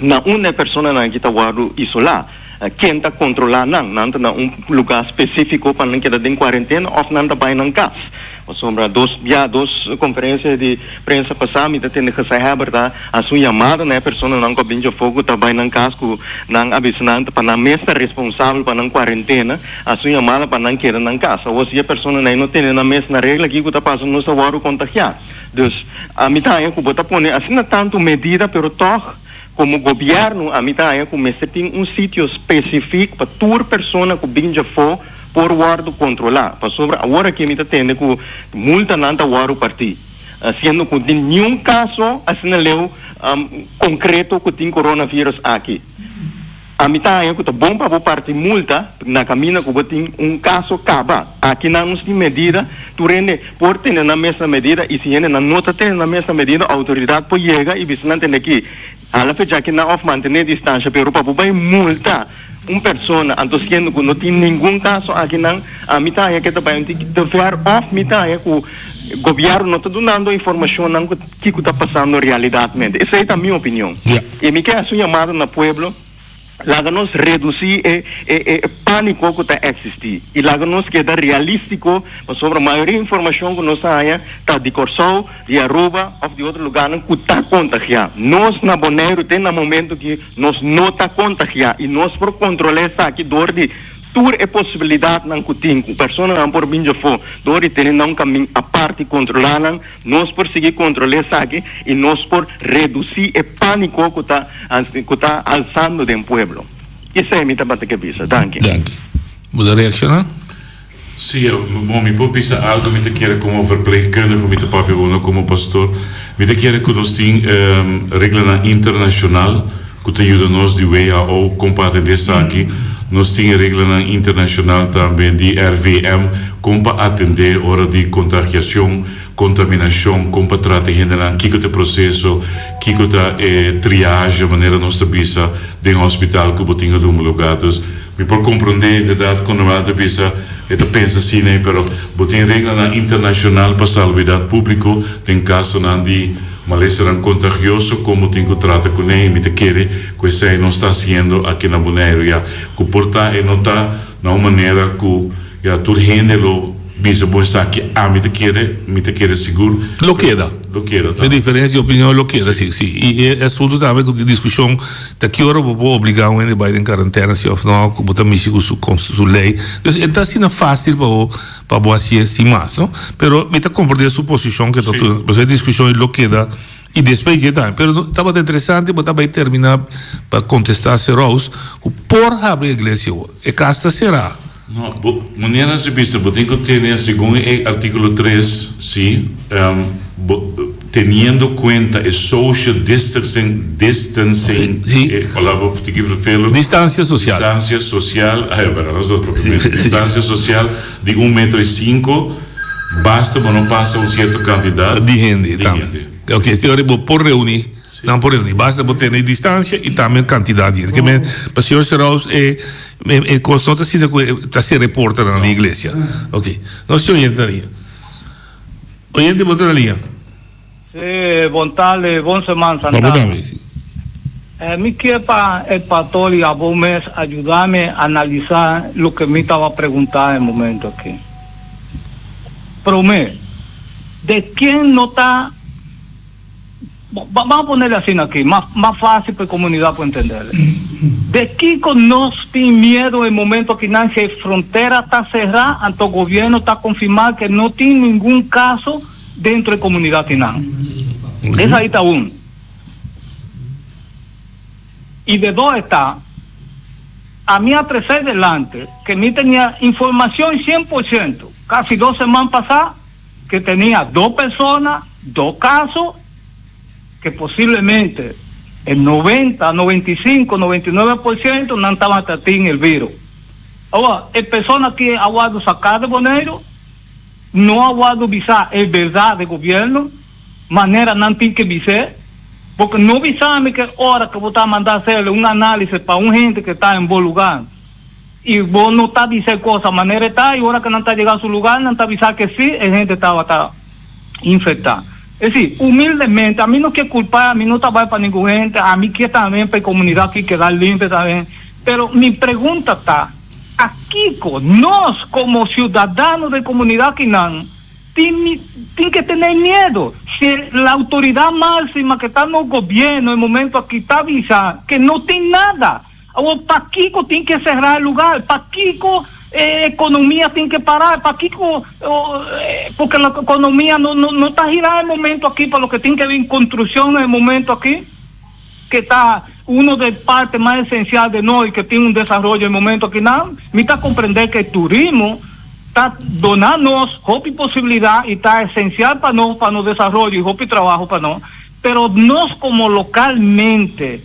na unda e personanan aki ta wòrdu isolá? Ken ta kontrolá nan? Nan ta na un lugá spesífiko pa nan keda den kuarentena òf nan ta bai nan kas? Pasobra dos bia, dos konferensia di prensa pasá mi ta tende Gezaghebber ta hasi un yamada na e personanan ku a bin djafó ku ta bai nan kas ku nan a bisa nan pa nan mes ta responsabel pa nan kuarentena, hasi un yamada pa nan keda nan kas. Awor si e personanan ei no tene nan mes na regla kiko ta pasa nos ta wòrdu kontagiá. Dus ami ta haña ku bo ta pone asina tantu medida pero tòg komo gobièrnu ami ta haña ku mester tin un sitio spesifik pa tur persona ku bin djafó por wòrdu kontrolá, pasobra awor aki mi ta tende ku multanan ta wòrdu partí, siendo ku tin niun kaso asina leu konkreto ku tin coronavirus aki. Ami ta haña ku ta bon pa bo parti multa na kaminda ku bo tin un kaso kaba. Aki nan nos tin medida, tur hende por tene nan mes na medida i si hendenan no ta tene nan mes na medida outoridat por yega i bisa nan tende aki hala fecha aki nan òf mantené distansha, pero pa bo bai multa Un persona, anto siendo cu no tin ningun caso akinan, ami ta haña ke ta bay un tiki te ver of mi ta haña cu gobierno no ta dunando informacionnan cu kico ta pasando realidadmente. Esey ta mi opinion. Y mi ke haci un yamada na pueblo, laga nos reduci e e panico cu ta existi y laga nos keda realistico pasobra mayoria informacion cu nos ta haña ta di Corsou, di Aruba of di otro lugarnan cu ta contagia. Nos na Boneiru te na momento ki Nos no ta kontagiá i nos por kontrolá esaki dor di tur e posibilidatnan ku tin ku personanan por bin djafó dor di tene nan un kamin apart i kontrolá nan. Nos por sigui kontrolá esaki i nos por redusí e pániko ku ta ku ta alsando den pueblo. Esei mi tabata ke bisa. Danki. Danki. Bo ta reakshoná? Sí, bon, mi por bisa algo, mi ta kere como verpleegkundige, mi ta papia bo no como pastor. Mi ta kere cu nos tin reglanan internacional. ku ta yuda nos di WHO kon pa atendé esaki. Nos tin e reglanan internashonal tambe di RVM kon pa atendé ora di kontagiashon, kontaminashon, kon pa trata e hendenan, kiko ta e proseso, kiko ta e triage manera nos ta bisa den hospital ku bo tin ku duna lugá. Dus mi por komprondé inderdat kon Noel ta bisa e ta pensa asina ei pero bo tin reglanan internashonal pa salubridat públiko den kasonan di Malesanan kontagioso kon bo tin ku trata kuné i mi ta kere ku esei nos ta hasiendo aki na Boneiru ya ku por ta e no ta na un manera ku ya tur hende lo bisa bon esaki ami ta kere mi ta kere sigur Lo keda. Lo keda ta. E diferensia di opinion lo keda si si i e asuntu tambe ku diskushon ta ki ora bo por obliga un hende bai den karantena si òf no ku bo ta mishi ku su su lei dus e ta asina fásil pa bo Pa bo hacié sin mas, no? Pero mi ta comprende su posicion ke ta tuma, pasobra e discusion ei lo keda y despues dje tambe. Pero tabata interesante bo ta bay termina pa contesta Seraus cu por habri iglesia awor. E cas ta cera. No, bo, manera si bisa, bo tin cu tene segun e articulo tres, si, bo, teniendo cuenta e social distancing, distancing, Sí. e palabra tiki vervelen. Distancia social. Distancia social, ay, pero nos otro primero. Distancia social di un metro y cinco, basta bo no pasa un cierto cantidad Di hende, di tambe. hende. Ok, te ora bo por reuni, nan por reuni, basta bo tene distancia y tambe cantidad di hende. Ke men, pa señor Seraus e, e, e cos no ta asina cu e ta cera e portanan di iglesia. Ok, nos tin oyente na liña. Oyente bo ta na liña. Sí, bon tarde, bon seman Santana. Bo tambe, sí. Eh, mi kier pa el pastor y abo mes ayudame analiza loke mi taba pregunta e momento aki. Prome, de ken no ta, vamos a ponerle asina aki, mas mas facil pa e comunidad por entenderle. De kiko nos tin miedo e momento aki nan si e frontera ta cera, anto gobierno ta confirma ke no tin ningun caso dentro e comunidad kinan. Esai ta un. Y de dos esta, ami a trece delante que mi tenia informacion 100%, casi dos seman pasa, que tenia dos persona, dos caso, que posiblemente el 90, 95, 99% nan tabata tin el virus. Awor, e persona ki a wordo saca de Boneiru, No a wòrdu bisá e bèrdat di gobièrnu manera nan tin ke bis'é, porque no bisa mi ke ora ke bo ta manda hacer un análisis pa un hende ke ta en bo lugar i bo no ta bisa e cosa manera e ta i ora ke nan ta yega su lugar nan ta bisa ke si e hende tabata infectá. Es decir, humildemente, ami no ke culpa, ami no ta bai pa ningun hende, ami ke tambe pa e comunidad aki keda limpio tambe, pero mi pregunta ta, Pakiko nos komo siudadano den komunidat kinan tin tin ke tene miedo? Si la outoridat máksima ke ta nos gobièrnu e momento aki ta bisa ke no tin nada, awor pakiko tin ke sera e lugar? Pakiko e ekonomia tin ke para? Pakiko porque la ekonomia no no ta gira e momento aki pa loke tin ke bin konstrukshon e momento aki? ke ta uno de parte mas esencial de nos y ke tin un desaroyo e momento akinan, mi ta comprende ke turismo ta dona nos hopi posibilidad y ta esencial pa nos, pa nos desaroyo y hopi trabaho pa nos, pero nos como localmente,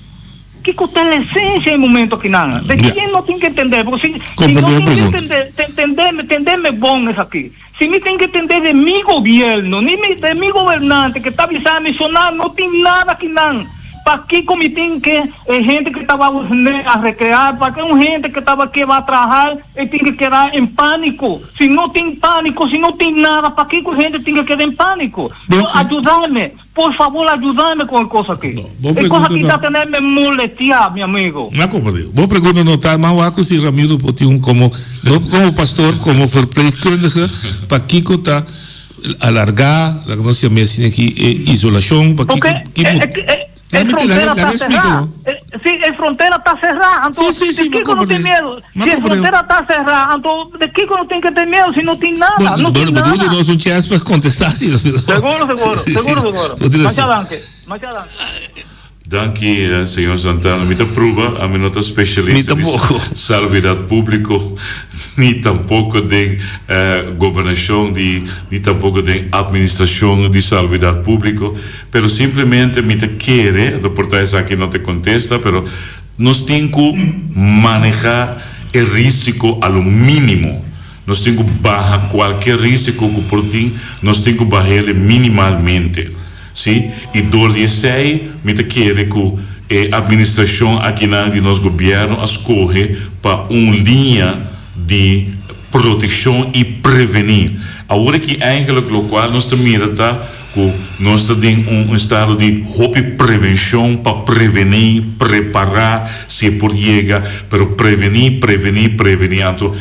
kiko ta la esencia e momento akinan? De kien no tin ke entende? Porque si si no tin ke entende, tendeme, tendeme bon esaki. Si mi tin ke tende de mi gobierno, ni mi de mi gobernante ke ta bisa mi soná no tin nada kinan. Pakiko mi tin ke e hende ke ta ba a recrear, pake un hende ke ta ba ke ba traha e tin ke keda en panico. Si no tin panico, si no tin nada, pakiko e hende tin ke keda en panico? Ayudame. Por favor ayudame con e cos aki. Bo E cos pregunta aki ta ta tenerme molestia, mi amigo. Mi a comprende. Bo pregunta no ta mas wak si Ramiro por tin un como, no como pastor, como verpleegkundige, pakiko ta alarga, laga nos yama asina aki, e isolacion, pakiko, Porque ki e, mot. e, e, Laga e mi te, laga, frontera laga ta explica cerrá. bo. E, si, e frontera ta cerrá, anto Sí, sí, de sí, mi a kiko no tin comprende. miedo? Mi a Si e comprende. frontera ta cerrá, anto de kiko no tin ke ten miedo si no tin Bo, nada, no bo, tin bo nada. duda nos un chance pa contesta si no. Seguro, seguro, Sí, sí, seguro, seguro. bo tin Masha razon. danki, masha danki. Danki señor Santana. Mi ta pruba, ami no ta specialista di salubridad publico, ni tampoco den gobernacion di, ni tampoco den administracion di salubridad publico, pero simplemente mi ta kere, anto por ta esaki no ta e contesta, pero nos tin cu maneha e risico a lo minimo. Nos tin cu baha cualkier risico cu por tin, nos tin cu bahele minimalmente. Sí, y dor di esey mi ta kere cu e administracion akinan di nos gobierno a scoge pa un liña di proteccion y preveni. Awor aki eigenlijk locual nos ta mira ta cu nos ta den un estado di hopi prevencion pa preveni, prepara si e por yega, pero preveni, preveni, preveni. Anto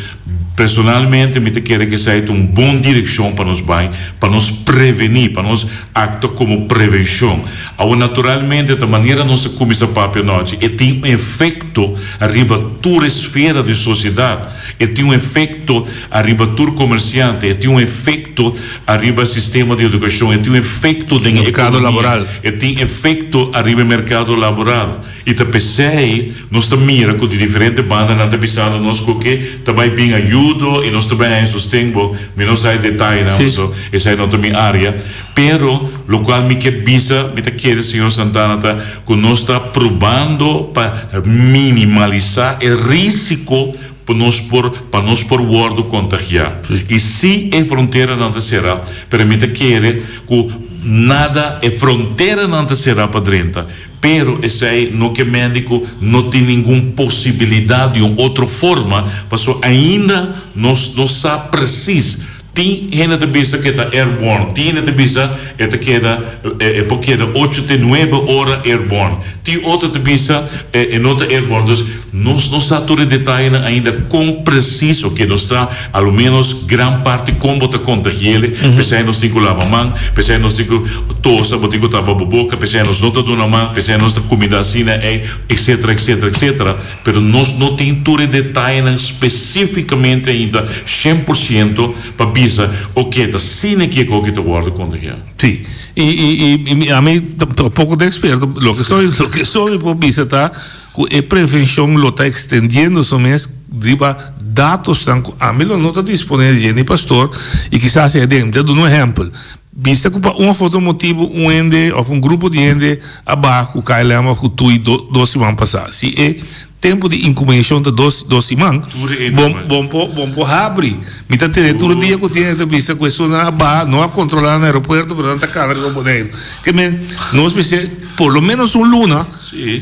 Personalmente mi ta kere ku esei ta un bon direkshon pa nos bai, pa nos prevení, pa nos aktua komo prevenshon. Awor naturalmente ta manera nos a kuminsá papia anochi, e tin un efekto ariba tur esfera di sosiedat, e tin un efekto ariba tur komersiante, e tin un efekto ariba sistema di edukashon, e tin un efekto den e ekonomia, e tin efekto ariba e merkado laboral. I ta p'esei nos ta mira ku di diferente banda nan ta bisando nos ku ke ta bai bin ayudo i nos ta bai haña sosten. Bo, mi no sa e detayenan paso esei no ta mi área. Pero lokual mi ke bisa, mi ta kere señor Santana ta ku nos ta probando pa minimalisá e risiko pa nos por pa nos por wòrdu kontagiá. I si e fronteranan ta será, pero mi ta kere ku nada e fronteranan ta será pa drenta. Pero esei no ke mende ku no tin ningun posibilidat di un otro forma, paso ainda nos no sa presis. Tin hende ta bisa ku e ta airborne, tin hende ta bisa e ta keda e por keda ocho te nuebe ora airborne, tin otro ta bisa e no ta airborne. Dus nos no sa tur e detayenan ainda kon presis, oke nos sa a lo menos gran parti kon bo ta kontagi'el, p'esei nos tin ku laba man, p'esei nos tin ku tosa, bo tin ku tapa bo boka, p'esei nos no ta duna man, p'esei nos ta kuminda asina ei, etcetera, etcetera, etcetera. Pero nos no tin tur e detayenan spesífikamente ainda 100% pa bisa, oke, ta asina ki e koki ta wòrdu kontagiá. Sí, i i i ami tampoko ta eksperto, loke so loke so mi por bisa ta ku e prevenshon lo ta ekstendiendo su mes riba datosnan ku ami lo no ta disponé di dje ni pastor i kisas e den. Mi ta duna un ehèmpel, bisa ku pa un òf otro motibu un hende òf un grupo di hende a baha ku KLM òf ku TUI dos siman pasá. Si e tempu di inkubenshon ta dos dos siman, bon bon por bon por habri. Mi ta tende tur dia ku tin hende ta bisa ku esunnan a baha no a kontrolá na aeropuerto pero nan ta kana riba Boneiru. Ke men nos mester por lo menos un luna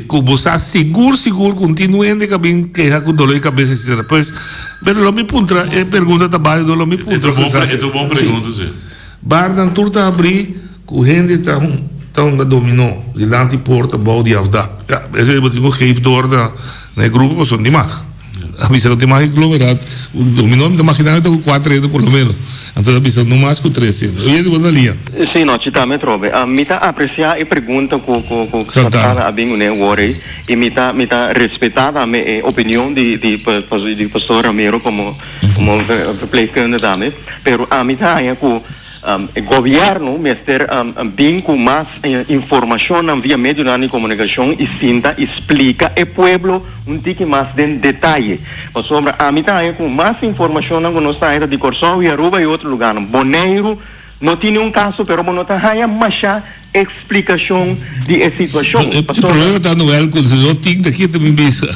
ku bo sa sigur sigur ku tin un hende ku a bin keha ku dolor di kabes etcetera. Pues pero lo mi puntra e pregunta ta balido lo mi puntra E ta un bon pregunta si. Barnan tur ta habrí ku hende ta ta hunga dominó dilanti porta bou di afdak. Ya, esei bo tin ku geef door na na e grupo pasobra no tin mag. A bisa no tin mag aglomerá. Dominó mi ta maginá mi ta ku kuater hende por lo menos. Anto a bisa no mas ku tres hende. Oye bo na liña. Sí, no, chita mi atrobe. Mi ta apresiá e pregunta ku ku ku Santana a bin kuné awor ei i mi ta mi ta respetá tambe e opinion di di di pastor Ramiro komo Como verpleegkunde tambe, pero ami ta haña ku e gobièrnu mester bin ku mas informashonnan via medionan di komunikashon i sinta i splika e pueblo un tiki mas den detaye. Pasobra ami ta haña ku mas informashonnan ku nos ta haña ta di Kòrsou i Aruba i otro lugarnan. Boneiru no tin niun kaso pero bo no ta haña masha Explicacion di e situacion. E problema ta Noel cu si no tin ta kita mi bisa.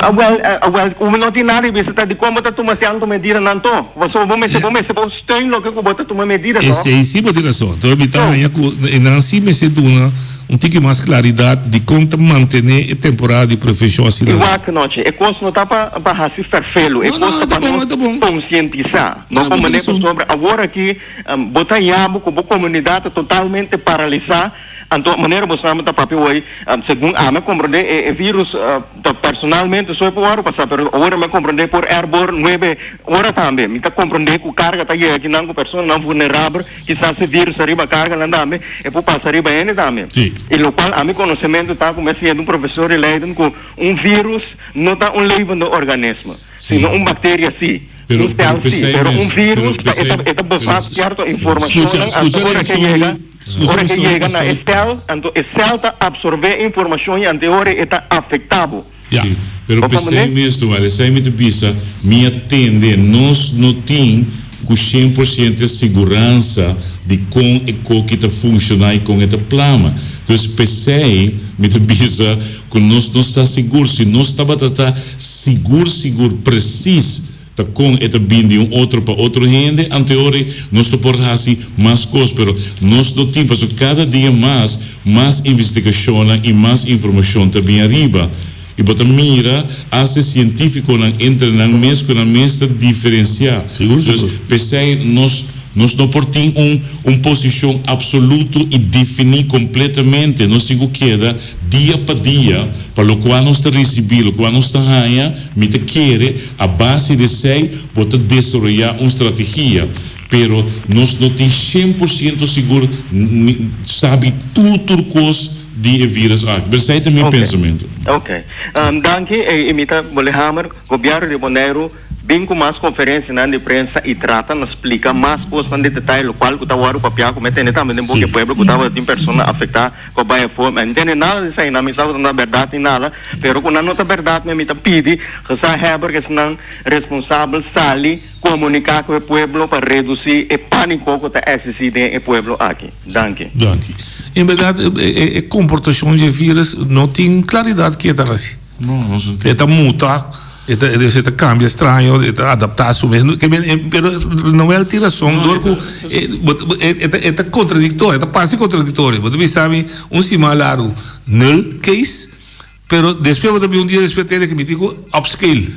Awel, awel, cu no tin nada di bisa ta dicon bo ta tuma cianto medidanan to? Pasobra bo mester, bo mester por steun loke cu bo ta tuma medida to. Esey si bo tin razon. Entonces mi ta haña cu nan si mester duna un tiki mas claridad dicon ta mantene e temporada di prevencion asina largo. Igual anochi, e cos no ta pa pa haci ferfelu, e cos ta pa nos concientisa. No como manera pasobra awor aki. Bo ta yama ku bo komunidat ta totalmente paralisá, anto manera bo sa mi ta papia hoy, segun ami a komprondé e virus ta personalmente so e por wòrdu pasá, pero awor mi a komprondé por airborne nuebe ora tambe. Mi ta komprondé ku karga ta yega kinan ku personanan vulnerabel, kisas e virus ta riba karganan tambe, e por pasa riba hende tambe. I lokual ami konosementu ta ku mi a siña di un profesor di Leiden ku un virus no ta un levende organisme, sino un bakteria sí. Pero, Un pero cel sí, p'esei pero un mes, virus pero ta e ta p'esei, e ta pero basa cierto informacionnan Scucha, anto scucha ora ke reaccion yega. di. Ora e yega na e sèl, anto e sèl ta apsorbé e informashon i ante ora e ta afektá bo. Sí, pero p'esei mes Noel, esei mi ta bisa, mi a tende, nos no tin ku 100% e siguransa di kon e koki ta funshoná i kon e ta plama. Dus p'esei mi ta bisa ku nos no sa sigur. Si nos tabata ta sigur sigur presis Ta kon e ta bin di un otro pa otro hende, anteori nos lo por hasi mas kos, pero nos no tin, pasobra kada dia mas, mas investigashonnan i mas informashon ta bin ariba. I bo ta mira asta e sientifikonan entre nan mes ku nan mes ta diferensiá. Dus p'esei nos nos no por tin un un posishon apsoluto i definí kompletamente, nos tin ku keda dia pa dia pa lokual nos ta risibí, lokual nos ta haña. Mi ta kere a base di esei bo ta desaroyá un strategia, pero nos no tin 100% sigur ni sabi tur tur kos di e virus aki. Pero esei ta mi pensamentu. Ok. Danki e mi ta bole hamer Gobièrnu di Boneiru bin ku mas konferensianan di prensa i trata na splika mas kosnan di detaye lokual ku ta wòrdu papiá ku mi a tende tambe den boka e pueblo ku tabata tin persona afektá Ku bai afó, mi a ntende nada di esei, nan mi sa ku ta bèrdat ni nada, pero ku nan no ta bèrdat mi ta pidi gezaghebber ku esnan responsabel sali komuniká ku e pueblo pa redusí e pániko ku ta eksistí den e pueblo aki. Danki. Danki. En bèrdat e komportashon di e vírus no tin klaridat ke ta hasi. No, nos no tin. E ta muta. E ta e ta cambia straño, e ta adapta su mes. Pero Noel tin razon door cu e ta contradictorio, e ta parse contradictorio. Bo ta bisa mi un siman largo nul case, pero despues bo ta bin un dia despues tende cu mi tin cu upscale.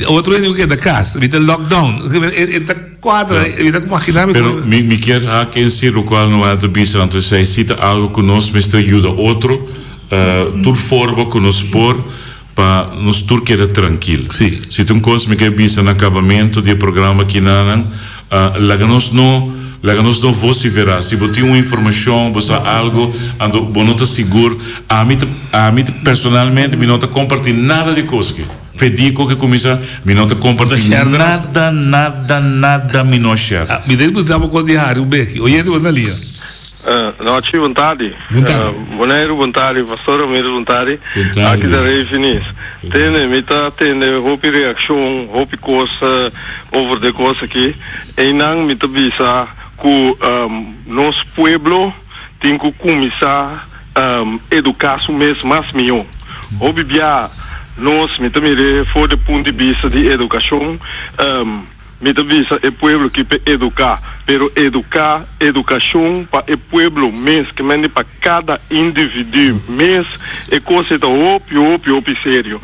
Otro hende cu keda cas, mi ta lockdown. E ta cuadra, mi ta imagina mi. Pero mi kier hak en si locual Noel ta bisa, anto esey si ta algo cu nos mester yuda otro, tur forma cu nos por. Pa nos tur keda trankil. Sí. Si ta un kos mi ke bisa na kabamentu di e programa kinanan, laga nos no, laga nos no vosiferá. Si bo tin un informashon, bo sa algu, anto bo no ta sigur, ami ta, ami ta personalmente mi no ta kompartí nada di kos aki. Fe dia ku ke kuminsá, mi no ta kompartí nada, nada, nada mi no a share. Mi ta disfrutá bo kos di hari un beki. Oyente bo na lia. Nochi, bon tardi. Bon tardi. Boneiru, bon tardi. Pastor Ramirez, bon tardi. Bon tardi. Aki ta Rey Finis. Tende, mi ta tende hopi reaccion, hopi cos over de cos aki. Eynan mi ta bisa cu nos pueblo tin cu cuminsa educa su mes mas miho. Hopi bia nos, mi ta mire for de punt di bista di educacion, Mi ta bisa e pueblo ki p'e eduká, pero eduká, edukashon pa e pueblo mes, ke mende pa kada individu mes, e kos ei ta hopi, hopi, hopi serio.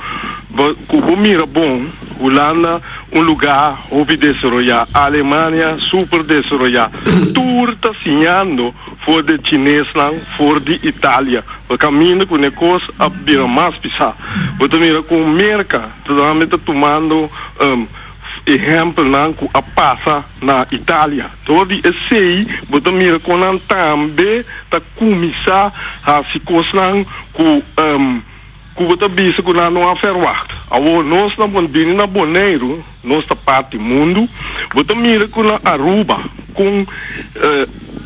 Bo, ku bo mira bon, Hulanda un lugá hopi desaroyá, Alemania super desaroyá, tur ta siñando for di chinesnan, for di Italia, bo kaminda ku ne kos a bira mas pisá. Bo ta mira ku Merka tambe ta tumando. Ehèmpelnan ku a pasa na Italia. Dor di esei bo ta mira kon nan tambe ta kuminsá hasi kosnan ku ku bo ta bisa ku nan no a fèrwagt. Awor nos na bini na Boneiru, nos ta parti mundu, bo ta mira ku na Aruba kon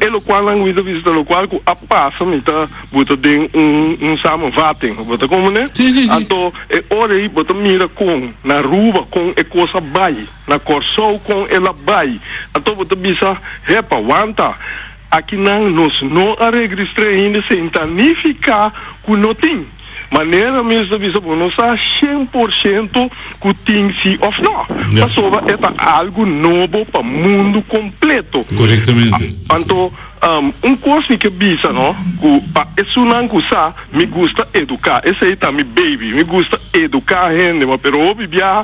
e lokual nan kuminsá bisa ta lokual ku a pasa mi ta bo ta den un un samenvatting, bo ta komprendé? Anto E ora ei bo ta mira kon na Aruba kon e kos a bai, na Kòrsou kon el a bai. Anto bo ta bisa, Hepa, wanta, akinan nos no a registr'é ainda, esei ta nifiká ku no tin. Manera mi ta bisa bo no sa 100% ku tin si òf nò, pasobra e ta algu nobo pa mundu kompleto. Korektamente. Anto Un kos mi ke bisa no, ku pa esunnan ku sa, mi gusta eduká. Esei ta mi baby. Mi gusta eduká hende. Ma pero hopi biaha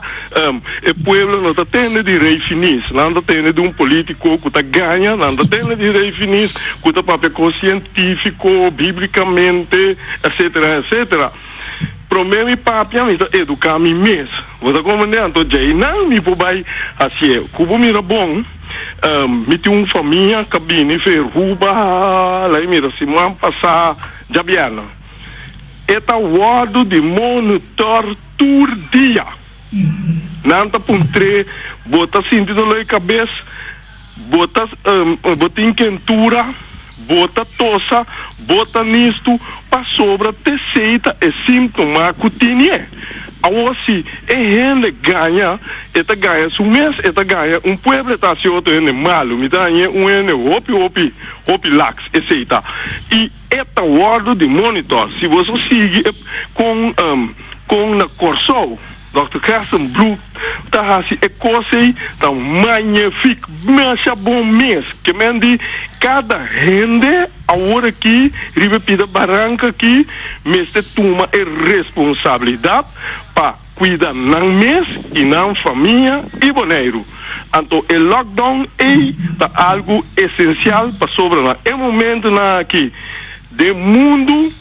e pueblo no ta tende di Rey Finis. Nan ta tende di un polítiko ku ta gaña. Nan ta tende di Rey Finis ku ta papia kos sientífiko, bíblikamente, etsetera, etsetera. Promé mi papia, mi ta eduká mi mes. Bo ta komprendé? Anto djeinan mi por bai hasié. Ku bo mira bon. Mi tin un famia ka bini Verhuba lai mira siman pasá djabièrnè. E ta wòrdu di monitor tur dia. Nan ta puntr'é, Bo ta sinti doló di kabes? Bo ta bo tin kentura? Bo ta tosa, bo ta nistu, pasobra t'esei ta e símptoma ku tinié. Awor si e hende gaña, e ta gaña su mes, e ta gaña un pueblo, e ta hasi otro hende malu. Mi ta hañ'é un hende hopi, hopi, hopi laks, esei ta. I e ta wòrdu di monitor. Si boso sigui e kon, kon na Kòrsou. Dòkter Gerstenbluth ta hasi e kos ei ta magnefik, masha bon mes. Ke men di kada hende awor aki riba e pida baranka aki mester tuma e responsabilidat pa kuida nan mes i nan famia i Boneiru. Anto e lockdown ei ta algu esensial pasobra na e momentunan aki den mundu,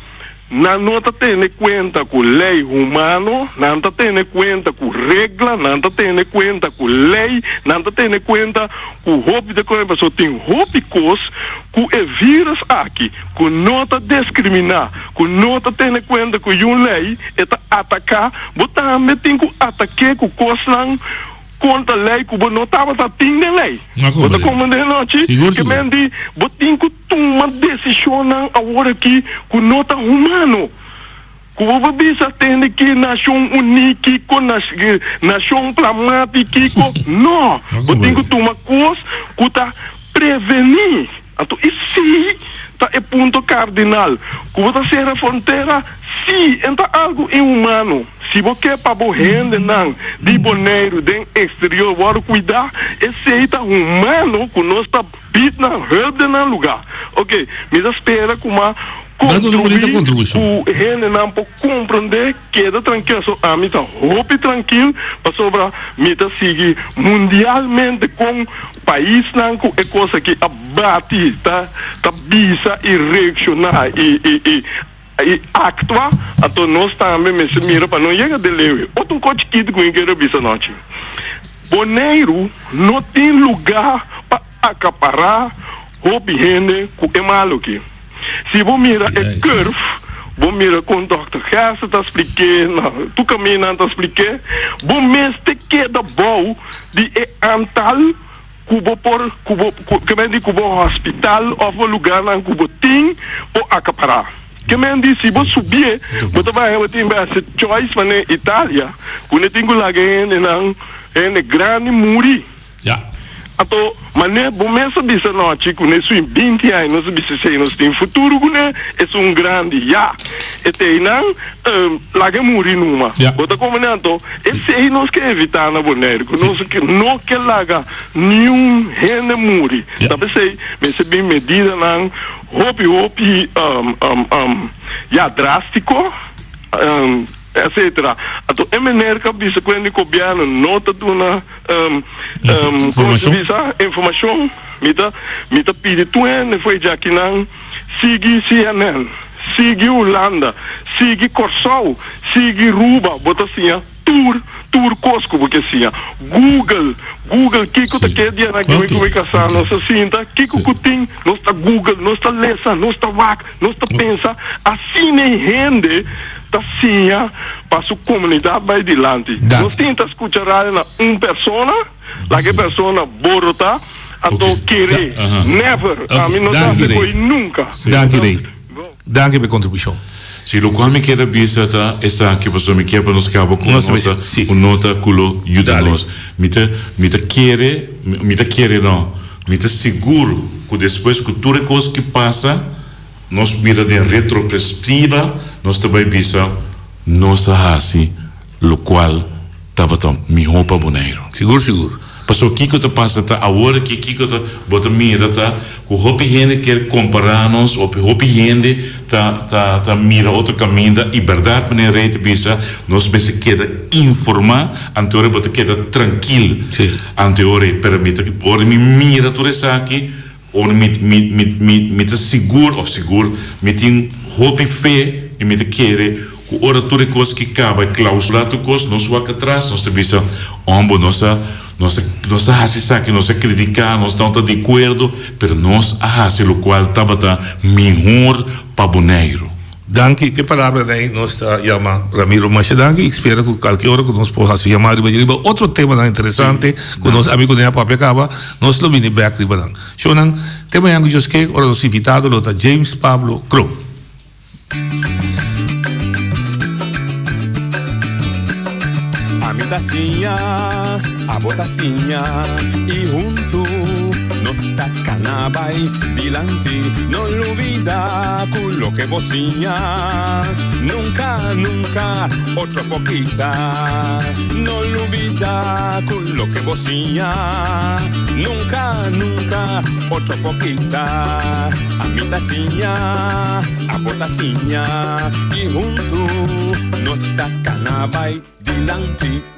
Nan no ta tene kuenta ku lei humano, nan ta tene kuenta ku regla, nan ta tene kuenta ku lei, nan ta tene kuenta ku hopi ta kome pasobra tin hopi kos ku e virus aki ku no ta deskriminá, ku no ta tene kuenta ku yun lei, e ta ataká, bo tambe tin ku atak'é ku kosnan kontra lei ku bo no tabata tin den lei. Bo ta komprendé nochi? Sigur, Ke sigur. men di bo tin ku. Tuma desishonnan awor aki ku no ta humano. Ku bo por bisa tende ki Nashon Uní kiko, nashon plamati kiko. No! Bo tin ku tuma kos ku ta prevení. Anto esei ta e punto kardinal. Ku bo ta sera frontera, sí, en ta algu inhumano. Si bo ke pa bo hendenan di Boneiru den eksterior wòrdu kuidá, esei ta humano ku nos ta. Bid nan hulp den nan luga. Ok, mi ta spera ku m'a kontribuí ku hendenan por komprendé, keda trankil. So ami ta hopi trankil pasobra mi ta sigui mundialmente kon paisnan ku e kos aki a bati ta ta bisa i reakshoná i i i i aktua. Anto nos tambe mester mira pa no yega den lewe. Otro kos chikitu ku mi kere bisa anochi, Boneiru no tin lugá pa akapará hopi hende ku e malu aki. Si bo mira e curve, bo mira kon Dòkter Gersen ta splik'é, na tur kaminda nan ta splik'é, bo mester keda bou di e antal ku bo por, ku bo, ke men di ku bo hospital òf bo lugánan ku bo tin por akapará. Ke men di si bo subié, bo ta bai bo tin bèse choice manera Italia, ku ne tin ku laga e hendenan, hende grandi muri. Ya. Anto, manera bo mes a bisa anochi ku ne swin 20 aña nos a bisa esei nos tin futuro kuné, esun grandi ya. E teinan laga e muri numa. Ya. Bo ta komprendé? Anto, esei nos ke evitá na Boneiru, ku nos no ke laga niun hende muri. Ya. Ta p'esei mester bin medidanan hopi hopi ya drástiko. Etcetera. Anto e meneer ka bisa ku hende gobièrnu no ta duna komo se bisa informashon. Mi ta mi ta pidi tur hende for e djakinan sigui CNN, sigui Hulanda, sigui Kòrsou, sigui Ruba, bo ta siña tur tur kos ku bo ke siña. Google, Google kiko ta ke dia nan ku mi kasá nos a sinta kiko ku tin nos ta Google, nos ta lesa, nos ta wak. Nos ta pensa asina e hende ta siña pa su comunidad bay dilanti. Nos tin ta scucha radio na un persona, laga e persona borota, anto kere. Never! Ami no ta haci coy nunca. Danki Rey. Danki pa e contribucion. Si locual mi kier a bisa ta esaki pasobra mi kier pa nos caba cu un nota, un nota cu lo yuda nos. Mi ta mi ta kere, mi ta kere no. Mi ta sigur ku despues ku tur e kos ki pasa, nos mira den retropersptiva, nos ta bai bisa, Nos a hasi lokual tabata mihó pa Boneiru. Sigur, sigur. Pasobra kiko ta pasa ta awor aki, kiko ta bo ta mira ta ku hopi hende kier kompará nos, hopi hopi hende ta ta ta mira otro kaminda i bèrdat meneer Rey ta bisa, nos mester keda informá, anto ora bo ta keda trankil. Sí. Ante ora ei, pero mi ta, ora mi mira tur esaki, ora mi, mi, mi, mi, mi ta sigur, of sigur, mi tin hopi fe i mi ta kere ku ora tur e kos ki kaba, e klausula tur kos, nos wak atras, nos ta bisa, Hombo, nos a, nos a, nos a hasi esaki, nos a kritiká, nos no ta di akuerdo, pero nos a hasi lokual tabata mihor pa Boneiru. Danki, ku e palabranan ei nos ta yama Ramiro masha danki i spera ku kalke ora ku nos por hasi un yamada riba dje riba otro temanan interesante ku nos amigo den a papia kaba, nos lo bini bek riba nan. Shownan, te mañan ku Dios ke, ora nos invitado lo ta James Pablo Kroon. Ami ta siña, abo ta siña y huntu nos ta cana bay dilanti. No lubida cu loke bo siña nunca, nunca otro por kita. No lubida cu loke bo siña nunca, nunca otro por kita. Ami ta siña, abo ta siña y huntu nos ta cana bay dilanti.